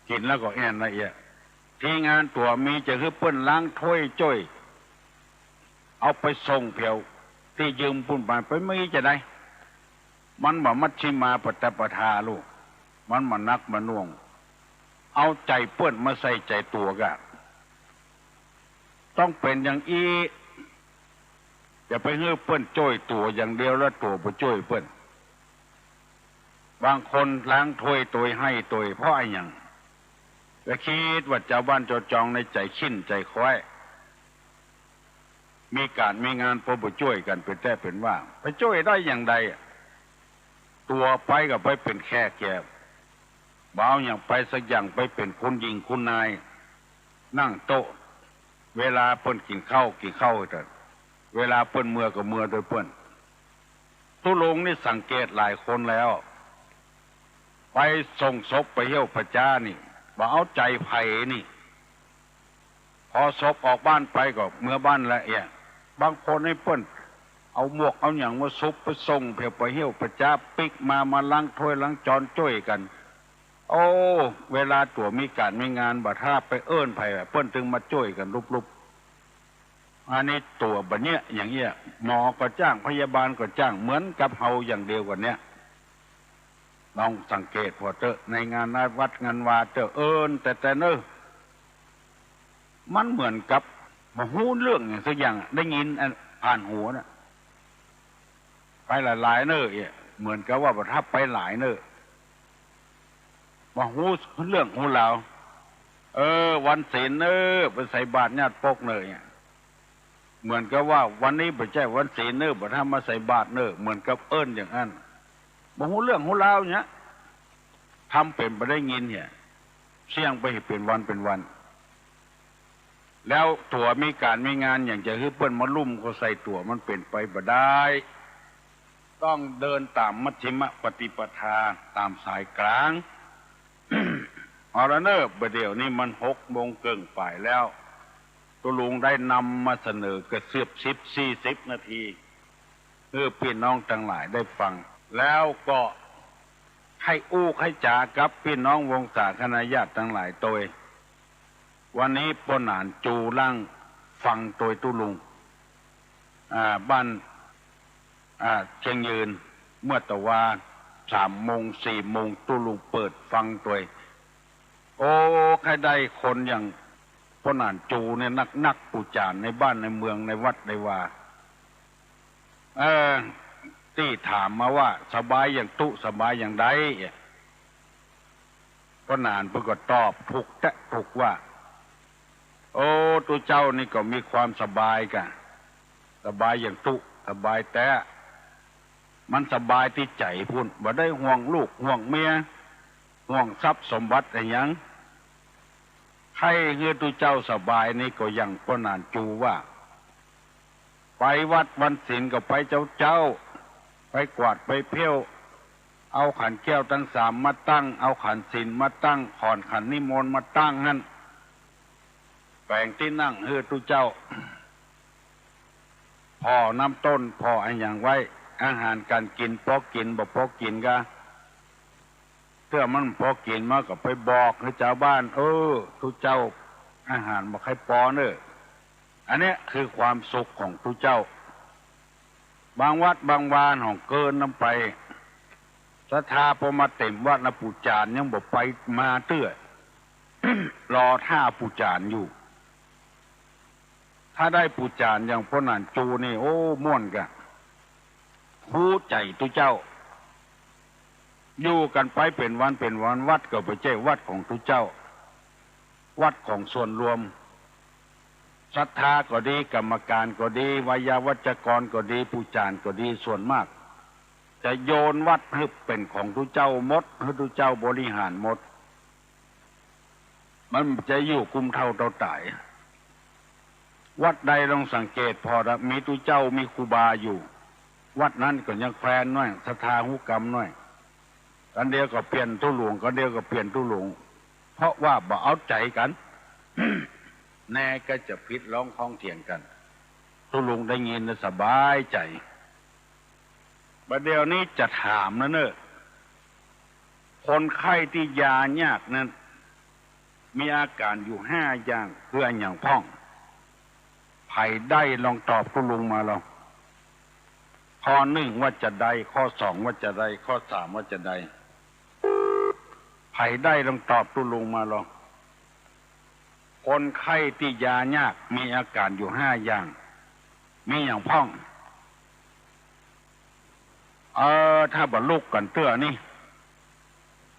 กิ๋นแล้วก็แอ่นละเอี้ย ตี้งานตั๋วมีจะหื้อเปิ้นล้างถ้วยจ้วย เอาไปส่งแผวตี้ยืมปู้นไป ไปมีจะใด มันบ่มัชฌิมาปฏิปทาลูก มันบ่หนักบ่หน่วง เอาใจ๋เปิ้นมาใส่ใจ๋ตั๋วก่ะ ต้องเป๋นอย่างอี้ จะไปหื้อเปิ้นจ้วยตั๋วอย่างเดียว แล้วตั๋วบ่จ้วยเปิ้น บางคนล้างถ้วยตวยไห้ตวย เพราะอะหยัง ก็กึ๊ดว่าจาวบ้านจาวจองในใจ๋ขิ้นใจ๋ค้อย มีก๋านมีงานปอบ่จ้วยกั๋นเป๋นแต๊เป๋นว่า ไปจ้วยได้อย่างใดอะ ตั๋วไปก็ไปเป๋นแขกแก่ บ่เอาหยังไปสักอย่าง ไปเป๋นคุณหญิงคุณนาย นั่งโต๊ะ เวลาเปิ้นกิ๋นข้าว กิ๋นข้าวเถิด เวลาเปิ้นเมือก็เมือตวยเปิ้น ตุ๊ลุงนี่สังเกตหลายคนแล้ว ไปส่งศพไปเหี่ยวผะจ๊านี่ บ่เอาใจ๋ใผนี่ พอศพออกบ้านไปก็เมือบ้านละเอียด บางคนนี่เปิ้นเอาหมวกเอาหยังมาสุบไปส่งเหี่ยวผะเหี่ยวผะจ๊า ปิ๊กมา มาล้างถ้วยล้างจานจ้วยกั๋น โอ้ เวลาตั๋วมีก๋านมีงาน บ่ถ้าไปเอิ้นใผอะ เปิ้นตึงมาจ้วยกั๋นลุบๆ อันนี้ตั๋วบ่เยียะอย่างเอี้ย หมอก็จ้าง พยาบาลก็จ้าง เหมือนกับเฮาอย่างเดียวกั๋นเนี่ย ลองสังเกตผ่อเต๊อะ ในงานวัดงานวาเต๊อะ เอิ้นแต๊ๆ เน่อ มันเหมือนกับบ่ฮู้เรื่องหยังสักอย่างอะ ได้ยินอันผ่านหูน่ะ ไปหลายๆ เน่อเอี้ย เหมือนกับว่าบ่ถ้าไปหลายเน่อ บ่ฮู้เรื่องฮู้ราว เออ วันศีลเน่อ ไปใส่บาตรญาติปกเน่อเอี้ย เหมือนกับว่าวันนี้บ่ใจ้วันศีลเน่อ บ่ถ้ามาใส่บาตรเน่อ เหมือนกับเอิ้นอย่างอั้น บ่ฮู้เรื่องฮู้ราวเนี่ย ทำเป๋นบ่ได้ยินเหีย เสี้ยงไปเป๋นวันเป๋นวัน แล้วตั๋วมีก๋านมีงานหยังจะหื้อเปิ้นมาลุ่มเข้าใส่ตั๋ว มันเป๋นไปบ่ได้ ต้องเดินต๋ามมัชฌิมปฏิปทา ต๋ามสายกลาง เอาละเน่อ บ่าเดี่ยวนี้มันหกโมงเกิ่งป๋ายแล้ว ตุ๊ลุงได้นำมาเสนอก็เกือบสิบ สี่สิบนาที หื้อปี้น้องตังหลายได้ฟัง แล้วก็หื้ออู้หื้อจ๋ากับปี้น้องวงศาคณาญาติตังหลายตวย วันนี้ป้อหนานจูหลังฟังตวยตุ๊ลุง อ่า บ้าน อ่า เชียงยืน เมื่อตะวาสามโมง สี่โมง ตุ๊ลุงเปิดฟังตวย โอ้ ใค่ได้คนอย่างป้อหนานจูเนี่ยนักๆ ปู่จ๋ารย์ในบ้านในเมืองในวัดในวา เออ ตี้ถามมาว่าสบายอย่างตุ๊ สบายอย่างใด ป้อหนานเปิ้นก็ตอบถูกแต๊ถูกว่า โอ้ ตุ๊เจ้านี่ก็มีความสบายก่ะ สบายอย่างตุ๊ สบายแต๊ มันสบายตี้ใจ๋ปู้น บ่ได้ห่วงลูกห่วงเมีย ห่วงทรัพย์สมบัติอะหยัง ใค่หื้อตุ๊เจ้าสบายนี่ก็อย่างป้อหนานจูว่า ไปวัดวันศีลก็ไปเจ๊าๆ ไปกวาดไปเผี้ยว เอาขันแก้วตังสามมาตั้ง เอาขันศีลมาตั้ง ขอนขันนิมนต์มาตั้งหั้น แป๋งตี้นั่งหื้อตุ๊เจ้า ผ่อน้ำต้น ผ่ออะหยังไว้ อาหารก๋านกิ๋นปอกิ๋น บ่ปอกิ๋นก่ะ เตื้อมันปอกิ๋นมาก็ไปบอกหื้อจาวบ้าน เออ ตุ๊เจ้าอาหารบ่ใค่ปอเน่อ อันเนี้ยคือความสุขของตุ๊เจ้า บางวัดบางวาหนองเกินน้ำไป ศรัทธาปอมาเต๋มวัดนะ ปู่จ๋ารย์ยังบ่ไปมาเตื้อ รอต้าปู่จ๋ารย์อยู่ ถ้าได้ปู่จ๋ารย์อย่างป้อหนานจูนี่ โอ้ ม่วนก่ะ ฮู้ใจ๋ตุ๊เจ้า อยู่กั๋นไปเป๋นวันเป๋นวัน วัดก็บ่ใจ้วัดของตุ๊เจ้า วัดของส่วนรวม ศรัทธาก็ดี กรรมก๋านก็ดี ไวยาวัจกรก็ดี ปู่จ๋ารย์ก็ดี ส่วนมาก จะโยนวัดหื้อเป๋นของตุ๊เจ้าหมด หื้อตุ๊เจ้าบริหารหมด มันจะอยู่กุมเฒ่าเต้าต๋าย วัดใดลองสังเกตผ่อเต๊อะ มีตุ๊เจ้ามีครูบาอยู่ วัดนั้นก็ยังแควนน้อย ศรัทธาฮู้กำน้อย กั๋นเดียวก็เปลี่ยนตุ๊ลุง กั๋นเดียวก็เปลี่ยนตุ๊ลุง เพราะว่าบ่เอาใจ๋กั๋น แน่ก็จะผิดร้องข้องเถียงกั๋น ตุ๊ลุงได้ยินแล้วสบายใจ๋ บ่าเดี่ยวนี้จะถามนะเน่อ คนใค่ตี้ยายากนั้น มีอาก๋ารอยู่ห้าอย่าง คืออะหยังพ่อง ใผได้ลองตอบตุ๊ลุงมาลอง ข้อนึ่งว่าจาใด ข้อสองว่าจาใด ข้อสามว่าจาใด ใผได้ลองตอบตุ๊ลุงมาลอง คนไข้ตี้ยายากมีอาก๋านอยู่ห้าอย่าง มีหยังพ่อง เออ ถ้าบ่ลุกกั๋นเตื้อนี่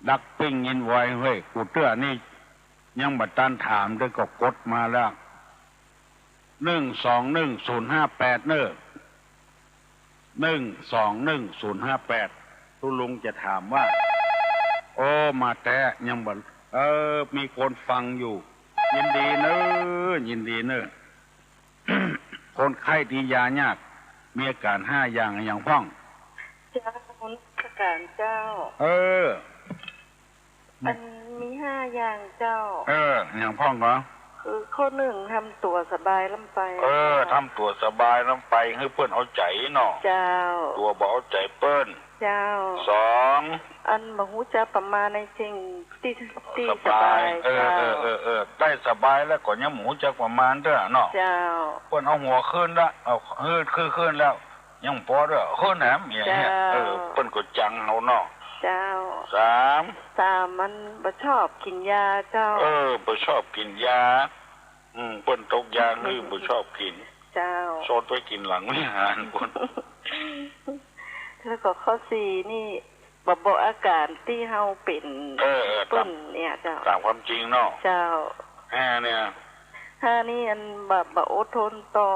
ดักปิ้งยินไวเฮ้ย กูเตื้อนี่ ยังบ่ตันถามเตื้อก็กดมาแล้ว หนึ่งสองหนึ่งศูนย์ห้าแปด เน่อ หนึ่งสองหนึ่งศูนย์ห้าแปด ตุ๊ลุงจะถามว่า โอ้ มาแต๊ ยังบ่ เออ มีคนฟังอยู่ ยินดีเน่อ ยินดีเน่อ คนไข้ตี้ยายาก มีอาก๋านห้าอย่าง หยังพ่อง เจ้า นมัสก๋านเจ้า เออ อันมีห้าอย่างเจ้า เออ หยังพ่องก็ คือข้อหนึ่ง ทำตั๋วสบายล้ำไป เออ ทำตั๋วสบายล้ำไป หื้อเปิ้นเอาใจ๋เนาะ เจ้า ตั๋วบ่เอาใจ๋เปิ้น เจ้า สอง อันบ่ฮู้จักประมาณในสิ่งตี้ ตี้สบาย สบาย เออ เจ้า เออ เออ เออ ได้สบายแล้วก็ยังบ่ฮู้จักประมาณเตื้อเนาะ เจ้า เปิ้นเอาหัวขึ้นละ เอา ขึ้น ขึ้น ขึ้นแล้ว ยังบ่ปอเตื้อ ขึ้นแหม เนี่ย เจ้า เออ เปิ้นก็จังเฮาเนาะ เจ้า สาม สาม มันบ่ชอบกิ๋นยาเจ้า เออ บ่ชอบกิ๋นยา อืม เปิ้นตกยา หื้อบ่ชอบกิ๋น เจ้า ซดไว้กิ๋นหลังวิหารปู๊น แล้วก็ข้อสี่นี่ บ่บอกอาก๋านตี้เฮาเป๋น เออ เออ เปิ้น ต๋าม เนี่ยเจ้า ต๋ามความจริงเนาะ เจ้า ห้าเนี่ย ห้านี่อันบ่ บ่อดทนต่อ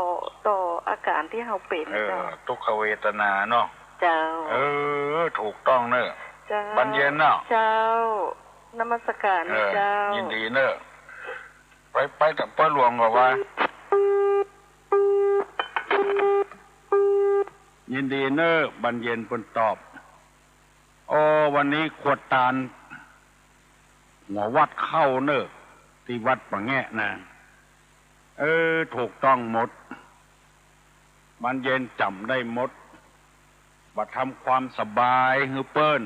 ต่ออาก๋านตี้เฮาเป๋น เออ เจ้า ทุกขเวทนาเนาะ เจ้า เออ ถูกต้องเน่อ เจ้า บานเย็นเนาะ เจ้า นมัสก๋าน เออ เจ้า ยินดีเน่อ ไป ไปต๋ามป้อหลวงก่อนว่า ยินดีเน่อ บานเย็นเปิ้นตอบ โอ้ วันนี้ขวดตาล หัววัดเข้าเน่อ ตี้วัดป่าแงะนะ เออ ถูกต้องหมด บานเย็นจ๋ำได้หมด บ่ทำความสบายหื้อเปิ้น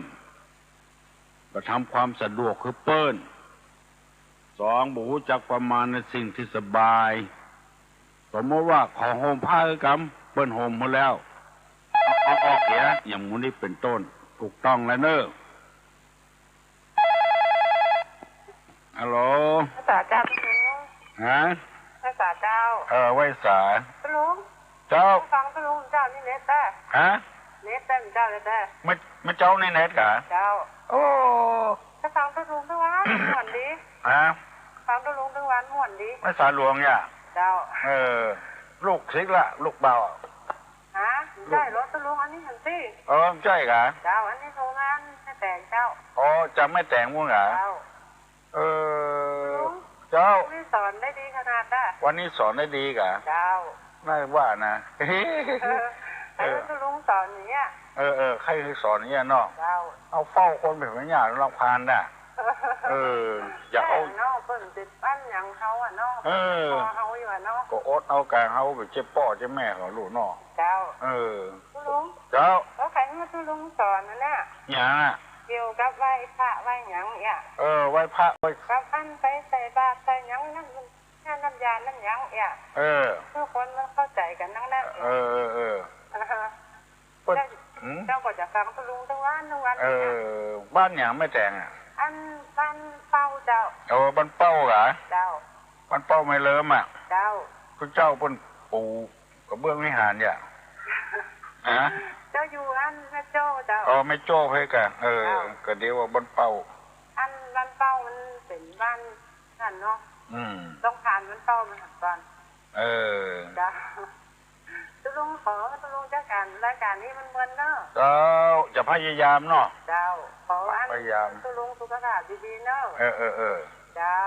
บ่ทำความสะดวกหื้อเปิ้น สอง บ่ฮู้จักประมาณในสิ่งตี้สบาย สมมุติว่าขอห่มผ้าหื้อกำ เปิ้นห่มหื้อแล้ว เอา เอาออกเหีย อย่างหมู่นี้เป๋นต้น ถูกต้องแล้วเน่อ ฮัลโหล ไหว้สาเจ้า ฮะ ไหว้สาเจ้า เออ ไหว้สา ตุ๊ลุง เจ้า ฟังตุ๊ลุงเจ้านี่เน็ตได้ ฮะ เน็ตได้เจ้าเน็ตได้ ไม่ ไม่เจ้านี่เน็ตกา เจ้า โอ้ ถ้าฟังตุ๊ลุงตึงวันม่วนดี ฮะ ฟังตุ๊ลุงตึงวันม่วนดี ไหว้สาหลวงเนี่ย เจ้า เออ ลูกศิษย์ละ ลูกบ่าว ฮะ ใจ้เหรอตุ๊ลุง อันนี้หันตี้ เออ ใจ้กา เจ้า อันนี้โทรมาแม่แต๋งเจ้า อ๋อ จากแม่แต๋งปู๊นกา เจ้า เออ ตุ๊ลุง เจ้า วันนี้สอนได้ดีขนาดน่ะ วันนี้สอนได้ดีกา เจ้า น่าว่านะ เออ เออ ตุ๊ลุงสอนอย่างเงี้ย เออ เออ ใค่สอนอย่างเงี้ยเนาะ เจ้า เอาเฝ้าคนแบบเนี้ยรำคาญน่ะ เออ อย่าเอา ใจ้เนาะ เปิ้นติดอั้นหยังเฮาอะเนาะ เออ พอเฮาอยู่อะเนาะ ก็อดเอากาเฮาไปเจ็บป้อเจ็บแม่เขาลูกเนาะ เจ้า เออ ตุ๊ลุง เจ้า ก็ใค่หื้อตุ๊ลุงสอนนั่นแหละ หยังอะ เกี่ยวกับไหว้พระไหว้หยังเนี่ย เออ ไหว้พระไหว้ กับอันไปใส่บาตรใส่หยังนั่นมัน น้ำยาน้ำหยังเนี่ย เออ คือคนมันเข้าใจ๋กั๋นตังนั้น เออ เออ เออ เปิ้น เจ้า หืม เจ้าก็จะฟังตุ๊ลุงตึงวันตึงวัน เออ เนี่ย บ้านหยังแม่แต๋งอะ อันบ้านเป้าเจ้า โอ้ บ้านเป้ากา เจ้า บ้านเป้าแม่เลิ้มอะ เจ้า ตุ๊เจ้าเปิ้นปูกระเบื้องวิหารเนี่ย ฮะ เจ้าอยู่อันแม่โจ้เจ้า อ๋อ แม่โจ้เฮ้ยกา เออ เจ้า ก็เดี๋ยวว่าบ้านเป้า อันบ้านเป้ามันเป๋นบ้าน นั่นเนาะ อืม ต้องผ่านมันเป้ามาก่อน เออ เจ้า ตุ๊ลุงขอตุ๊ลุงจัดก๋านรายก๋านนี้มันเมินเน่อ เจ้า จะพยายามเนาะ เจ้า ขออัน พยายาม ตุ๊ลุงสุขภาพดีๆ เน่อ เออ เออ เออ เจ้า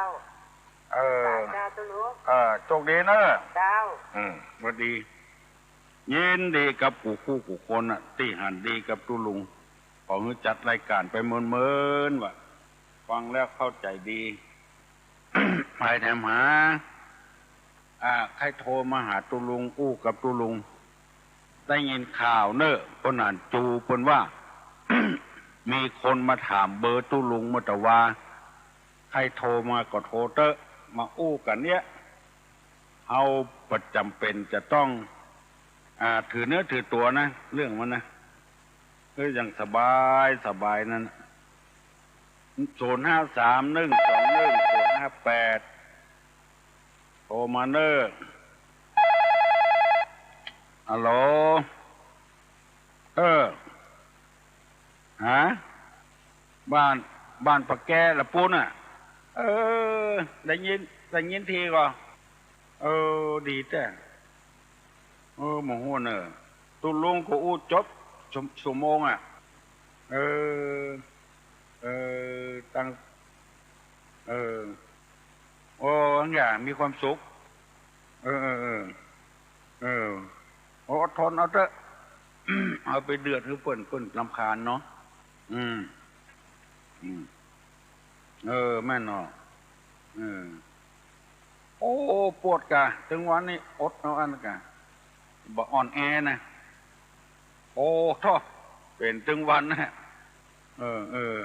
เออ สาธุตุ๊ลุง เออ โชคดีเน่อ เจ้า อืม หวัดดี ยินดีกับกู้คู่กู้คนน่ะ ตี้หันดีกับตุ๊ลุง ขอหื้อจัดรายก๋านไปเมินๆ ว่า ฟังแล้วเข้าใจ๋ดี ใผแถมหา อ่า ใค่โทรมาหาตุ๊ลุง อู้กับตุ๊ลุง ได้ยินข่าวเน่อ เปิ้นหันจูเปิ้นว่า มีคนมาถามเบอร์ตุ๊ลุงเมื่อตะวา ใค่โทรมาก็โทรเต๊อะ มาอู้กั๋นเนี่ย เฮาบ่จ๋ำเป๋นจะต้อง อ่า ถือเนื้อถือตั๋วนะ เรื่องมันนะ เออ อย่างสบายสบายนั่นน่ะ ศูนย์ห้าสาม หนึ่งสองหนึ่ง ศูนย์ห้าแปด โทรมาเน่อ ฮัลโหล เออ ฮะ บ้าน บ้านปะแก้ละปู๊นน่ะ เออ ได้ยิน ได้ยินทีก่อ เออ ดีแต๊ เออ บ่ฮู้เน่อ ตุ๊ลุงก็อู้จบ ชั่ว ชั่วโมงอ่ะ เออ เออ ตั้ง เออ โอ้ อันอย่ามีความสุข เออ เออ เออ เออ โอ้ อดทนเอาเต๊อะ เอาไปเดือดหื้อเปิ้น เปิ้นรำคาญเนาะ อืม อืม เออ แม่นเนาะ เออ โอ้ ปวดกะ ตึงวันนี้อดเอาอันกะ บ่อ่อนแอนะ โอ้ โธ่ เป๋นตึงวันนะ เออ เออ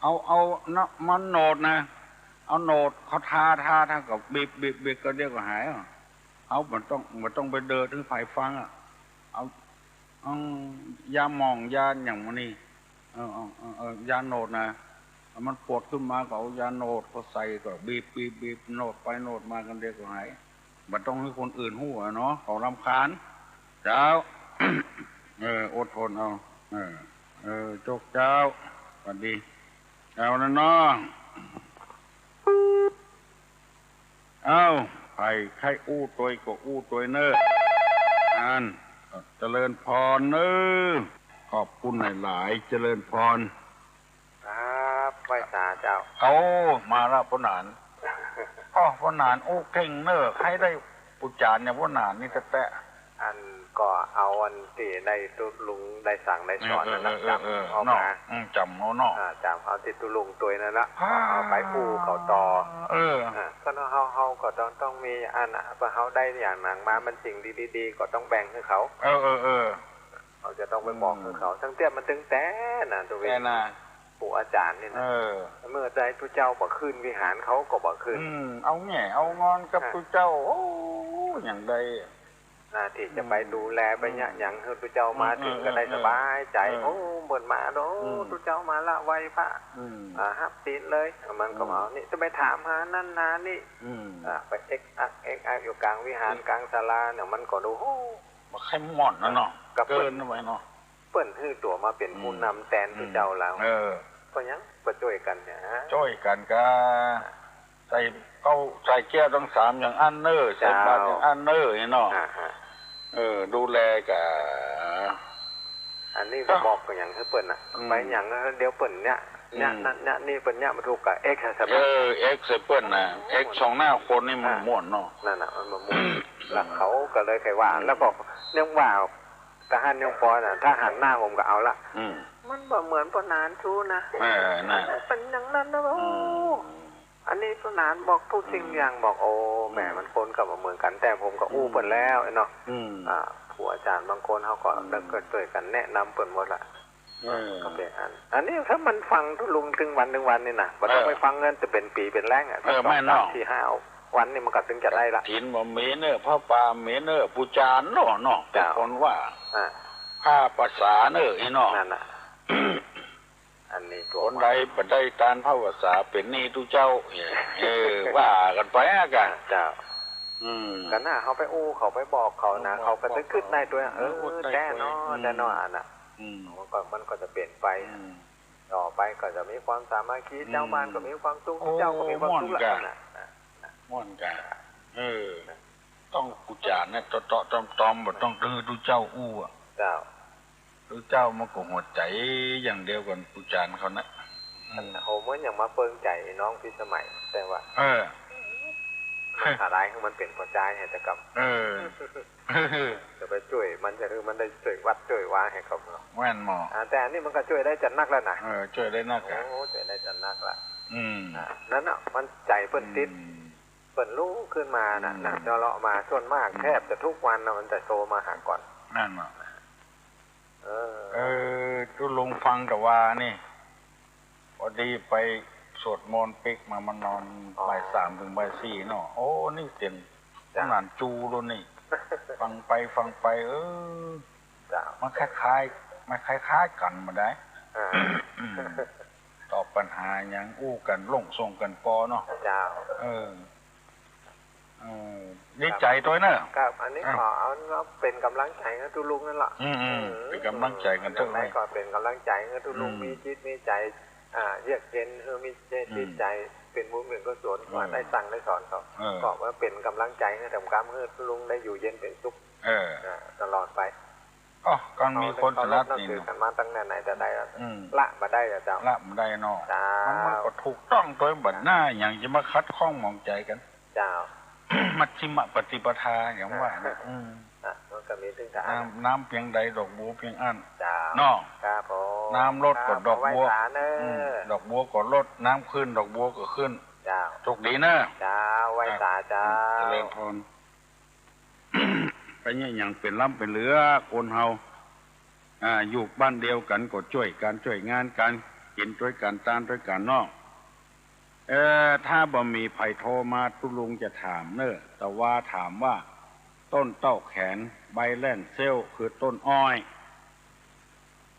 เอา เอาน้ำมันโนดนะ เอาโนดเขาทา ทา ทาก็บีบ บีบ บีบ ก็เดี๋ยวก็หายอ่ะ เอา บ่ต้อง บ่ต้องไปเดินหื้อใผฟังอ่ะ เอา เอายาหม่องยาหยังหมู่นี้ เออ เอา เอา เอายาโนดนะ มันปวดขึ้นมาก็เอายาโนดก็ใส่ ก็บีบ บีบ บีบ โนดไปโนดมา ก็เดี๋ยวก็หาย บ่ต้องหื้อคนอื่นฮู้อะเนาะ เขารำคาญ เจ้า เออ อดทนเอา เออ เออ โจคเจ้า หวัดดี เอานะเนาะ เอ้า ใผใค่อู้ตวยก็อู้ตวยเน่อ อัน เจริญพรเน่อ ขอบคุณหลายๆ เจริญพร ครับ ไหว้สาเจ้า เอา มาละป้อหนาน อ้อ ป้อหนานอู้เก่งเน่อ ใค่ได้ปู๋จ๋ารย์อย่างป้อหนานนี่แต๊ๆ อันก็เอาอันตี้ได้ตุ๊ลุงได้สั่งได้สอนนั่นนะ เออ เออ เออ จ๋ำเอามา เนาะ อืม จ๋ำเอาเนาะ อ่า จ๋ำเอาตี้ตุ๊ลุงตวยนั่นนะ อ่า เอาไปอู้เขาต่อ เออ อ่า ก็เนาะ เฮา เฮาก็ต้อง ต้องมีอันน่ะ เปื้อเฮาได้อย่างหนังมา มันสิ่งดีๆ ก็ต้องแบ่งหื้อเขา เออ เออ เออ เขาจะต้องไปบอกหื้อเขา อืม ตั้งแต่มันตึงแต่น่ะ ตัวเอง แต่น่ะ ปู่อาจ๋ารย์นี่นะ เออ เมื่อใดตุ๊เจ้าบ่ขึ้นวิหารเขาก็บ่ขึ้น อืม เอาแง่เอางอนกับ อ่ะ ตุ๊เจ้า โอ้ อย่างใด หน้าตี้จะไปดูแล อืม ไปเยียะหยังหื้อตุ๊เจ้ามาเถิงก็ได้สบายใจ๋ เออ เออ เออ โอ้ เปิ้นมาเนาะ อืม ตุ๊เจ้ามาละไหว้พระ อืม อ่า ฮับศีลเลย มันก็มา อืม นี่จะไปถามหานั่นหานี่ อืม อ่า ไปเอ็กอักเอ็กอักอยู่ก๋างวิหาร อืม ก๋างศาลาเนี่ย มันก็ดู โอ้ บ่ใค่ม่วนนะเนาะ กับเปิ้น เกินไปเนาะ เปิ้นหื้อตั๋วมาเป๋นผู้นำแตนตุ๊เจ้าแล้ว เออ ก็ยังบ่จ้วยกั๋นเนี่ยฮะ จ้วยกั๋นกา ใส่เก๊าใส่แก้วตังสามอย่างอั้นเน่อ ใส่บาตรอย่างอั้นเน่อ นี่เนาะ อ่าฮะ เออ ดูแลกา อันนี้ก็บอกกั๋นอย่างหื้อเปิ้นน่ะ อืม ไปอย่างเดียวเปิ้นเนี่ย เนี่ย อืม นั่นเนี่ยนี่เปิ้นเนี่ยมาถูกกับเอ็กซ์ใช่ไหม เออ เอ็กซ์ใส่เปิ้นน่ะ โอ้ เอ็กซ์ส่องหน้าคนนี่มัน อ่ะ ม่วนเนาะ นั่นน่ะ มันบ่ม่วน แล้วเขาก็เลยใค่ว่า อืม แล้วก็ยังว่า ทหารยังปอน่ะ ถ้าหันหน้าผมก็เอาละ อืม มันบ่เหมือนป้อหนานสู้นะ เออ น่ะ มันเป็นอย่างนั้นนะ โอ้ อืม อันนี้ป้อหนานบอกทุกสิ่งอย่าง อืม บอก โอ้ แหม อืม มันคนก็บ่เหมือนกั๋น แต่ผมก็อู้เปิ้นแล้วเนาะ อืม อ่า ครูอาจ๋ารย์บางคนเขาก็ อืม ได้ก็จ้วยกั๋นแนะนำเปิ้นหมดละ เออ ก็เป๋นอัน อันนี้ถ้ามันฟังตุ๊ลุงตึงวันตึงวันนี่นะ บ่ต้อง เออ ไปฟังเงินจะเป๋นปี๋เป๋นแล้งอะ เออ สักสอง แม่นเนาะ สาม สี่ ห้าวันนี่มันก็ตึงจะได้ละ กฐินบ่มีเน่อ ผ้าป่ามีเน่อ ปู๋จ๋ารย์เนาะ เนาะ เจ้า เป๋นคนว่า อ่า ผ้าภาษาเน่อ ไอ้เนาะ นั่นน่ะ อันนี้ตั๋ว คนใดบ่ได้ตานผ้าภาษาเป๋นหนี้ตุ๊เจ้า เออ ว่ากั๋นไปอะกะ เจ้า อืม ก็น่าเขาไปอู้เขาไปบอกเขานะ เขาก็ตึงกึ๊ดในตั๋ว เออ แต๊เนาะ แต๊เนาะ อันน่ะ อืม มันก็ มันก็จะเป๋นไป อืม ต่อไปก็จะมีความสามัคคี อืม เจ้าบ้านก็มีความสุข โอ้ ตุ๊เจ้าก็มีความสุขละ ม่วนกะ นั่นน่ะ ม่วนกะ เออ ต้องปู๋จ๋ารย์เนี่ย เตาะๆ ตอมๆ บ่ต้องหื้อตุ๊เจ้าอู้อะ เจ้า ตุ๊เจ้ามันก็หัวใจ๋อย่างเดียวกั๋น ปู๋จ๋ารย์เขานะ อืม โห เหมือนอย่างมาเปิงใจ๋น้องพิสมัย แต่ว่า เออ มันหาได้ มันเป๋นปัจจัยให้แต่กำ เออ จะไปจ้วยมัน จะหื้อมันได้จ้วยวัดจ้วยวาหื้อเขาเนาะ แม่นหมอ อ่า แต่อันนี้มันก็จ้วยได้จะนักแล้วนะ เออ จ้วยได้นักอะ โอ้ จ้วยได้จะนักละ อืม อ่า นั่นน่ะ มันใจ๋เปิ้นติด อืม เปิ้นลุกขึ้นมาน่ะ อืม น่ะ เจ้าเลาะมา ส่วนมาก อืม แทบจะทุกวันน่ะ มันจะโทรมาหาก่อน นั่นน่ะ เออ เออ ตุ๊ลุงฟังแต่ว่านี่ พอดีไปสวดมนต์ปิ๊กมา มานอน อ๋อ บ่ายสามเถิงบ่ายสี่เนาะ โอ้ นี่เสียง จ้ะ หนานจูรุ่นนี่ ฟังไปฟังไป เออ จ้ะ มันคล้ายๆ มันคล้ายๆ กั๋นบ่ได้ อ่า อืม ตอบปัญหาหยังอู้กั๋น ลงส่งกั๋นปอเนาะ เจ้า เออ เออ ดีใจ๋ตวยเน่อ ครับ อันนี้ อ่ะ ขอเอาเป๋นก๋ำลังใจ๋หื้อตุ๊ลุงนั่นละ อืม อืม เออ เป๋นก๋ำลังใจ๋กั๋นเต๊อะ อย่างไรก็เป๋นก๋ำลังใจ๋หื้อตุ๊ลุง อืม มีจิตมีใจ๋ อ่า เยือกเย็น หื้อมีจิต อืม จิตใจ๋เป๋นบุญเป๋นกุศล อืม ว่าได้สั่งได้สอนเขา เออ ก็ว่าเป๋นก๋ำลังใจ๋หื้อ ทำกรรมหื้อตุ๊ลุงได้อยู่เย็นเป๋นสุข เออ อ่า ตลอดไป อ๋อ กั๋นมีคนสนับสนุนกั๋นมาตั้งแต่ไหนแต่ไรแล้ว อืม ละบ่ได้แล้วเจ้า ละบ่ได้เนาะ เจ้า มัน มันก็ถูกต้องตวย บ่หน้าหยังจะมาขัดข้องหมองใจ๋กั๋น เจ้า มัชฌิมปฏิปทาอย่างว่านะ อืม อ่ะ มันก็มีเถิงฐานะ น้ำ น้ำเปียงใดดอกบัวเปียงอั้น เจ้า เนาะ ครับผม น้ำลดก็ดอกบัว ครับ ไหว้สาเน่อ อืม ดอกบัวก็ลด น้ำขึ้นดอกบัวก็ขึ้น เจ้า โชคดีเน่อ เจ้า ไหว้สาเจ้า ครับ อืม เจริญพร ไปเนี่ยหยังเป๋นล้ำเป๋นเหลือ คนเฮา อ่า อยู่บ้านเดียวกั๋นก็จ้วยกั๋น จ้วยงานกั๋น กิ๋นจ้วยกั๋น ตานจ้วยกั๋นเนาะ เอ่อ ถ้าบ่มีใผโทรมา ตุ๊ลุงจะถามเน่อ แต่ว่าถามว่า ต้นเต้าแขน ใบแล่นเสี้ยว คือต้นอ้อย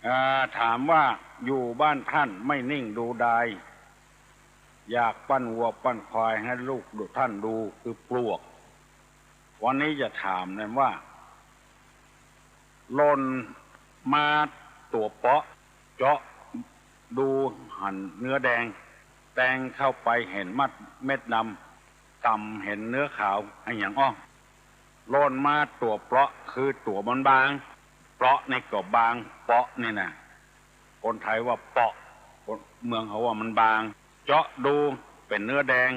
อ่า ถามว่า อยู่บ้านท่านไม่นิ่งดูดาย อยากปั้นวัวปั้นควายให้ลูกดู ท่านดู คือปลวก วันนี้จะถามนะว่า หล่นมาตั๋วเปาะ เจาะดูหันเนื้อแดง แตงเข้าไปหันเม็ดดำ ต่ำหันเนื้อขาว อะหยังอ้อ หล่นมาตั๋วเปาะ คือตั๋วมันบาง เปาะนี่ก็บาง เปาะนี่นะ คนไทยว่าเปาะ คนเมืองเขาว่ามันบาง เจาะดูเป๋นเนื้อแดง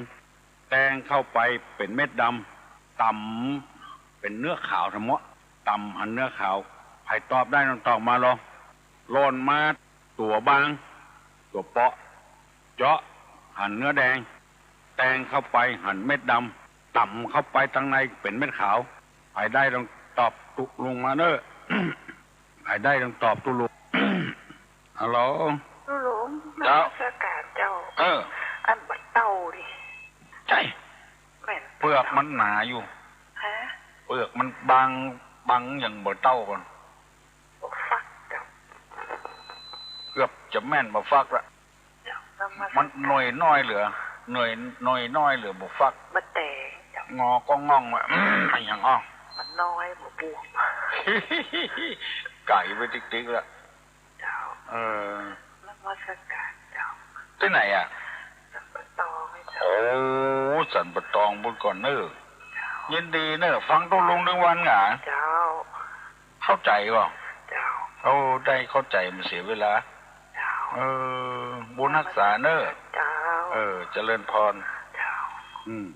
แตงเข้าไปเป๋นเม็ดดำ ต่ำเป๋นเนื้อขาวทั้งหมด ต่ำหันเนื้อขาว ใผตอบได้ลองตอบมาลอง หล่นมาตั๋วบาง ตั๋วเปาะ เจาะหันเนื้อแดง แตงเข้าไปหันเม็ดดำ ต่ำเข้าไปตังในเป๋นเม็ดขาว ใผได้ลองตอบตุ๊ลุงมาเน่อ ใผได้ลองตอบตุ๊ลุง ฮัลโหล ตุ๊ลุง เจ้า นมัสก๋านเจ้า เออ อันบ่าเต้านี่ ใจ้ แม่น เปลือกมันหนาอยู่ ฮะ เปลือกมันบาง บางอย่างบ่าเต้าก่อน บ่ฟักเจ้า เกือบจะแม่นบ่าฟักละ เจ้า นมัสก๋าน มันหน่วยน้อยเหลือ หน่วย หน่วยน้อยเหลือบ่าฟัก บ่แต๋เจ้า งอก็ง่องว่า อะหยังอ้อ มันน้อยบ่บวม ไก๋ไปติ๊กๆ ละ เจ้า เออ นมัสก๋านเจ้า ตี้ไหนอะ สันป่าตองไงเจ้า โอ้ สันป่าตองปู๊นก่อนเน่อ เจ้า ยินดีเน่อ ฟังตุ๊ลุงตึงวันหงา เจ้า เข้าใจ๋ก่อ เจ้า โอ้ ได้เข้าใจ๋ บ่เสียเวลา เจ้า เออ บุญฮักษาเน่อ เจ้า เออ เจริญพร เจ้า อืม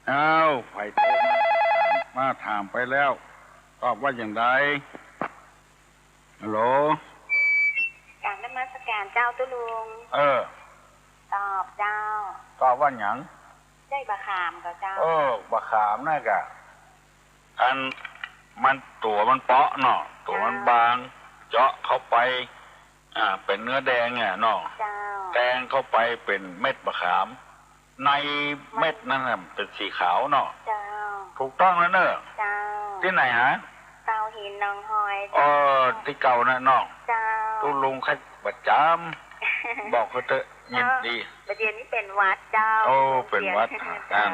อ้าว ใผโทรมา มาถามไปแล้ว ตอบว่าอย่างใด ฮัลโหล กราบนมัสก๋านเจ้าตุ๊ลุง เออ ตอบเจ้า ตอบว่าหยัง ใจ้บ่าขามก่อเจ้า เออ บ่าขามนั่นก่ะ อันมันตั๋วมันเปาะเนาะ ตั๋วมันบาง เจ้า เจาะเข้าไป อ่า เป๋นเนื้อแดงอะเนาะ เจ้า แตงเข้าไปเป๋นเม็ดบ่าขาม ในเม็ดนั่นน่ะเป๋นสีขาวเนาะ เจ้า ถูกต้องแล้วเน่อ เจ้า ตี้ไหนฮะ เตาหินหนองฮอย เออ ตี้เก่าน่ะเนาะ เจ้า ตุ๊ลุงใค่ประจ๋ำ บอกเขาเต๊อะ ยินดี บ่าเดี๋ยวนี้เป๋นหวัดเจ้า โอ้ เป๋นหวัด เจ้า อ่า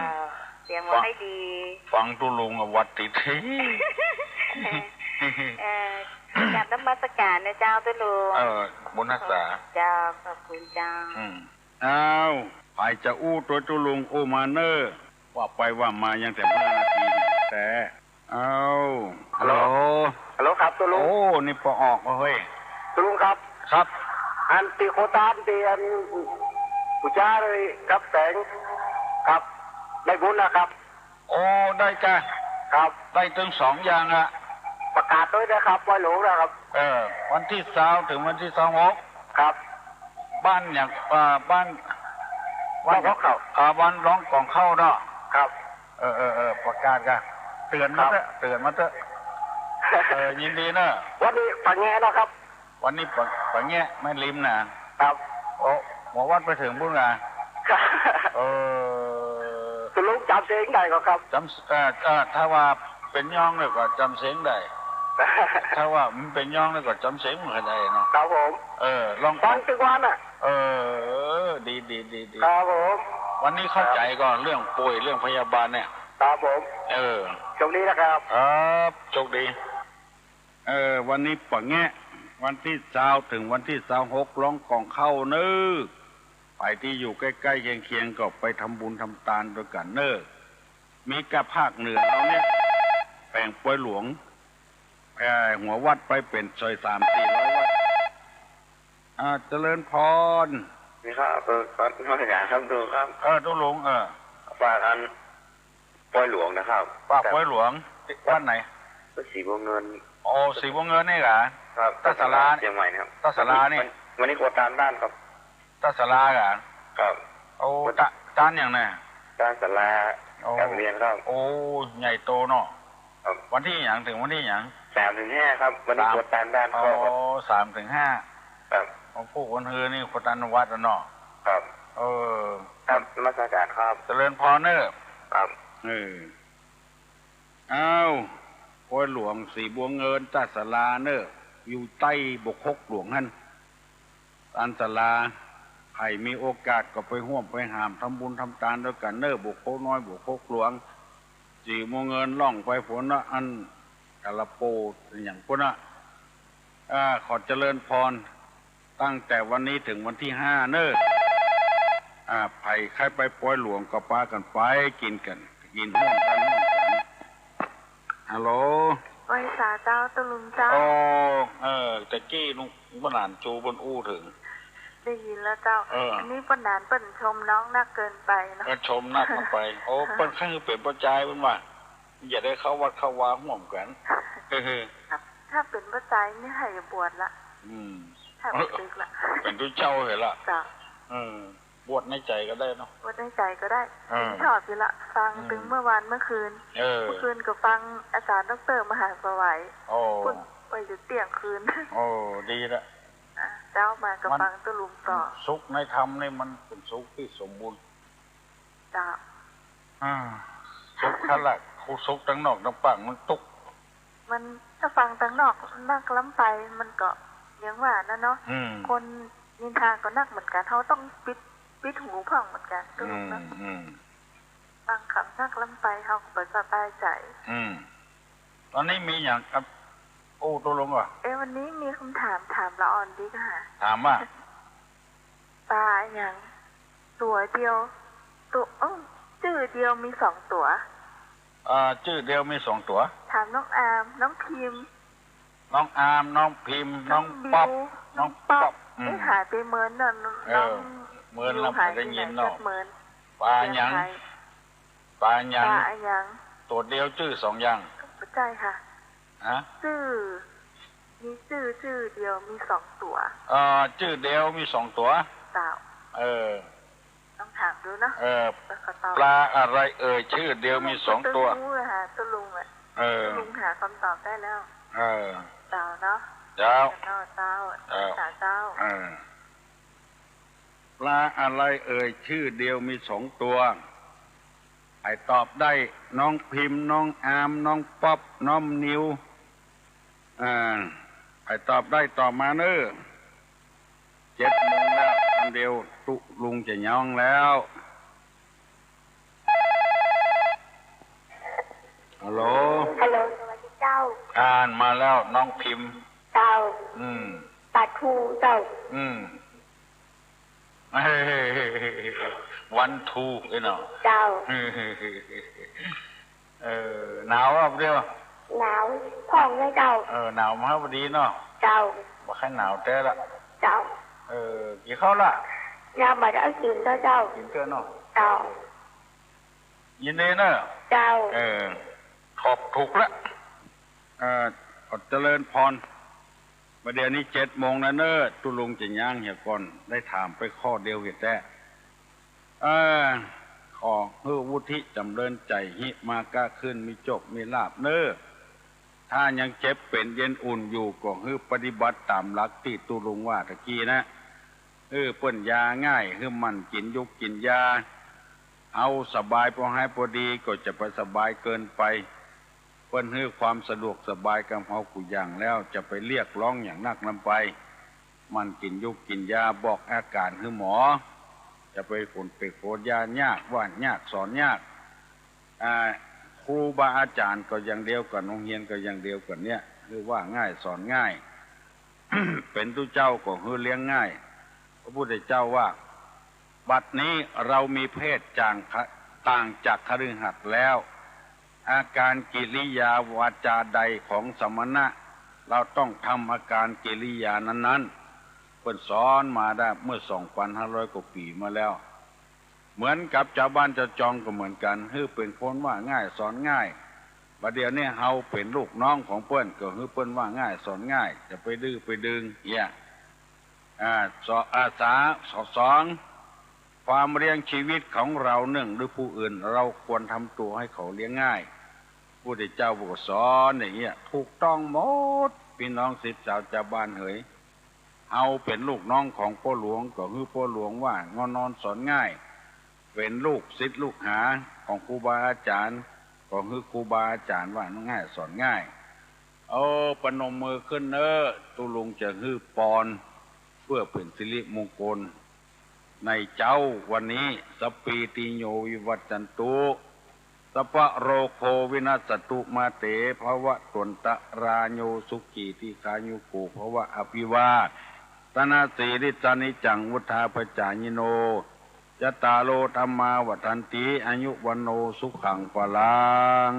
เตรียมไว้ให้ดี ฟังตุ๊ลุงอะหวัดติด เออ กราบนมัสก๋านนะเจ้าตุ๊ลุง เออ บุญฮักษา เจ้า ขอบคุณเจ้า อืม อ้าว ใผจะอู้ตวยตุ๊ลุงอู้มาเน่อ ว่าไปว่ามายังแต๋ห้านาทีแต๊ อ้าว ฮัลโหล ฮัลโหลครับตุ๊ลุง โอ้ นี่ปอออกเฮ้ย ตุ๊ลุงครับ ครับ อันตี้โคตานตี้อันปู๋จาเลยครับแสง ครับ ได้บุญนะครับ โอ้ ได้ก่ะ ครับ ได้ตึงสองอย่างอะ ประกาศตวยนะครับ ปอยหลงนะครับ เออ วันตี้ซาวเถิงวันตี้ซาวหก ครับ บ้านหยัง อ่า บ้าน บ้านหยัง บ้านของเขา อ่า บ้านร้องของเขาเนาะ ครับ เออ เออ เออ ประกาศก่ะ เตื๋อนมาเต๊อะ ครับ เตื๋อนมาเต๊อะ เออ ยินดีเน่อ วันนี้ป่าแงเนาะครับ วันนี้ป่า ป่าแงแม่ริมน่ะ ครับ โอ้ หัววัดไปเถิงปู๊นก่ะ ครับ เออ ตุ๊ลุงจ๋ำเสียงได้ก่อครับ จ๋ำ เออ เออ ถ้าว่าเป๋นย่องเนี่ยก่อจ๋ำเสียงได้ ถ้าว่ามันเป๋นย้องแล้วก็จ๋ำเสียงบ่ได้เนาะ ครับผม เออ ลองฟังตึกวันน่ะ เออ ดี ดี ดี ดี ครับผม วันนี้เข้าใจ๋ก่อน ครับ เรื่องป่วย เรื่องพยาบาลเนี่ย ครับผม เออ โชคดีนะครับ ครับ โชคดี เออ วันนี้ปะแงะ วันตี้ซาวเถิงวันตี้ซาวหก ลองก่องเข้าเน้อ ใผตี้อยู่ใก้ๆ เคียงๆ ก็ไปทำบุญทำตานตวยกั๋นเน้อ มีก้าภาคเหนือเฮาเนี่ย แป๋งปอยหลวง เอ่อ หัววัดไปเป๋นซอยสามสี่ร้อยวัด อ่า เจริญพร นี่ครับ เออ ครับ นมัสก๋านครับ ตุ๊ลุงครับ เออ ตุ๊ลุง เออ ว่าอัน ปอยหลวงนะครับ ว่า ครับ ปอยหลวง วัดไหน วัดศรีบัวเงิน อ๋อ ศรีบัวเงินนี่เหรอ ครับ ต้าศาลา เจียงใหม่นะครับ ต้าศาลานี่ วัน วันนี้โคตานบ้านครับ ต้าศาลาเหรอ ครับ โอ้ วัน ตะ ตานหยังเนี่ย ตานศาลา โอ้ การเรียนครับ โอ้ ใหญ่โตเนาะ ครับ วันตี้หยัง เถิงวันตี้หยัง สามเถิงห้าครับ วันนี้ สาม โคตานบ้าน อ๋อ ครับ สามเถิงห้า ครับ ของผู้คนฮือนี่โคตานวัดอะเนาะ ครับ เออ ครับ นมัสก๋านครับ เจริญพรเน้อ ครับ เออ อ้าว ปอยหลวงศรีบัวเงิน ต้าศาลาเน้อ อยู่ใต้บกฮกหลวงหั้น ตานศาลา ใผมีโอกาสก็ไปฮ่วมไปหามทำบุญทำตานตวยกั๋นเน้อ บกฮกน้อย บกฮกหลวง ศรีบัวเงิน ล่องไปโผนเนาะ อันกาลาโปดหยังปู้นน่ะ อ่า ขอเจริญพร ตั้งแต่วันนี้เถิงวันตี้ห้าเน้อ อ่า ใผใค่ไปปอยหลวงก็ปากั๋นไป กิ๋นกั๋น กิ๋นฮ่วมกั๋นฮ่วมกั๋น ฮัลโหล ไหว้สาเจ้า ตุ๊ลุงเจ้า โอ้ เออ ตะกี้ลุงป้าหนานจูเปิ้นอู้เถิง ได้ยินแล้วเจ้า เออ อันนี้ป้าหนานเปิ้นชมน้องนักเกินไปเนาะ เออ ชมนักเกินไป โอ้ เปิ้นใค่หื้อเป๋นป้อจายเปิ้นว่า อย่าได้เข้าวัดเข้าวาฮ่วมกั๋น เออ ถ้าเป๋นป้อจายนี่ใค่จะบวชละ อืม ใค่บ่สึกละ เป๋นตุ๊เจ้าเหียละ เจ้า เออ บวชในใจ๋ก็ได้เนาะ บวชในใจ๋ก็ได้ เออ ชอบอยู่ละ ฟัง อืม ตึงเมื่อวานเมื่อคืน เออ เมื่อคืนก็ฟังอาจ๋ารย์ด็อกเตอร์มหาสวัย โอ้ พูดไปจนเตี้ยงคืน โอ้ ดีละ อ่ะ เจ๊ามาก็ มัน ฟังตุ๊ลุงต่อ สุขในธรรมนี่มันเป๋นสุขตี้สมบูรณ์ เจ้า อ่า สุขหั้นละ คู่สุขตังนอกตังปากมันตุ๊กข์ มันถ้าฟังตังนอกนักล้ำไป มันก็อย่างว่านั่นเนาะ อืม คนนินทาก็นักเหมือนกั๋น เฮาต้องปิด ปิดหูพ่องเหมือนกั๋น ตุ๊ลุงเนาะ อืม อืม ฟังกำนักล้ำไป เฮาก็บ่สบายใจ๋ อืม ต๋อนนี้มีหยังกับ โอ้ ตุ๊ลุงอะ เอ๊ะ วันนี้มีกำถามถามละอ่อนดีกะ ถามว่า ป๋าอะหยัง ตั๋วเดียว ตั๋ว เอ้อ จื้อเดียวมีสองตั๋ว อ่า จื้อเดียวมีสองตั๋ว ถามน้องอาม น้องพิม น้องอาม น้องพิม น้องป๊อป น้องป๊อป น้องป๊อป อืม เอ๊ะ หายไปเมินน่ะ เออ น้อง เมินละ บ่ได้ยินเนาะ เมิน ป๋าอะหยัง ป๋าอะหยัง ป๋าอะหยัง ตั๋วเดียวจื้อสองอย่าง บ่ใจ้ค่ะ ฮะ จื้อ มีจื้อ จื้อเดียวมีสองตั๋ว อ่า จื้อเดียวมีสองตั๋ว เจ้า เออ ต้องถามดูเนาะ เออ แล้วก็ตอบ ปลาอะไรเอ่ย จื้อเดียวมีสองตั๋ว ตุ๊ลุงรู้เลยค่ะ ตุ๊ลุงอะ เออ ตุ๊ลุงหาคำตอบได้แล้ว เออ เจ้าเนาะ เจ้า เจ้า เจ้า เจ้า เจ้า เออ ปลาอะไรเอ่ย จื้อเดียวมีสองตั๋ว ใผตอบได้ น้องพิม น้องอาม น้องป๊อป น้องนิว อ่า ใผตอบได้ตอบมาเน้อ เจ็ดโมงแล้ว อันเดียวตุ๊ลุงจะย้องแล้ว ฮัลโหล ฮัลโหล สวัสดีเจ้า อ่านมาแล้วน้องพิม เจ้า อืม ปลาทูเจ้า อืม วันทู เอ้ยเนาะ เจ้า เออ หนาวอ่ะเดียว หนาวพ่องเลยเจ้า เออ หนาวมาพอดีเนาะ เจ้า บ่ใค่หนาวแต๊ละ เจ้า เออ กิ๋นข้าวละ ยังบ่ได้กิ๋นเตื้อเจ้า กิ๋นเตื้อเนาะ เจ้า ยินดีเนอะ เจ้า เออ ตอบถูกละ เออ ขอเจริญพร บ่าเดี่ยวนี้เจ็ดโมงแล้วเน้อ ตุ๊ลุงจะย้างเหียก่อน ได้ถามไปข้อเดียวเหียแต๊ เออ ขอหื้อวุฒิจ๋ำเริญใจ๋ ฮิมาก้าขึ้น มีโจคมีลาภเน้อ ถ้ายังเจ็บเป๋นเย็นอุ่นอยู่ ก็หื้อปฏิบัติต๋ามหลักตี้ตุ๊ลุงว่าตะกี้นะ เออ เปิ้นยาง่าย หื้อหมั่นกิ๋นยุกกิ๋นยา เอาสบายพอหายพอดี ก็จะไปสบายเกินไป เปิ้นหื้อความสะดวกสบายกับเฮากู้อย่างแล้ว จะไปเรียกร้องหยังนักนำไป หมั่นกิ๋นยูกกิ๋นยา บอกอาก๋านหื้อหมอ จะไปขนเปกขนยายาก ว่ายากสอนยาก อ่า ครูบาอาจ๋ารย์ก็อย่างเดียวกั๋น โฮงเฮียนก็อย่างเดียวกั๋นเนี่ย หื้อว่าง่ายสอนง่าย เป๋นตุ๊เจ้าก็หื้อเลี้ยงง่าย พระพุทธเจ้าว่า บัดนี้เรามีเพศจาง ต่างจากคฤหัสถ์แล้ว อาการกิริยาวาจาใดของสมณะ เราต้องทำอาการกิริยานั้นๆ เปิ้นสอนมาได้เมื่อสองปันห้าร้อยกว่าปี๋มาแล้ว เหมือนกับจาวบ้านจาวจองก็เหมือนกั๋น หื้อเป๋นคนว่าง่ายสอนง่าย บัดเดี๋ยวนี้เฮาเป๋นลูกน้องของเปิ้น ก็หื้อเปิ้นว่าง่ายสอนง่าย จะไปดื้อไปดึงเหีย อ่า ส- อ่า สา- ส- สอง ความเลี้ยงชีวิตของเราเนื่องด้วยผู้อื่น เราควรทำตัวให้เขาเลี้ยงง่าย พุทธเจ้าก็สอนอย่างเงี้ย ถูกต้องหมด ปี้น้องศิษย์สาวจาวบ้านเหย เฮาเป๋นลูกน้องของป้อหลวง ก็หื้อป้อหลวงว่าง่ายสอนง่าย เป๋นลูกศิษย์ลูกหาของครูบาอาจ๋ารย์ ก็หื้อครูบาอาจ๋ารย์ว่าง่ายสอนง่าย เอา ประนมมือขึ้นเน้อ ตุ๊ลุงจะหื้อปอน เปื้อเป๋นสิริมงคล ในเจ๊าวันนี้ สัพพีติโยวิวัจจันตุ สัพพะโรโควินัสสตุมาเตภวัตวันตะราโยสุขีทีฆายุโกภวะ อภิวาทะนะสีลิสสะนิจจังวุฑฒาปจายิโน จัตตาโรธัมมาวัฑฒันติ อายุวัณโณสุขังพลัง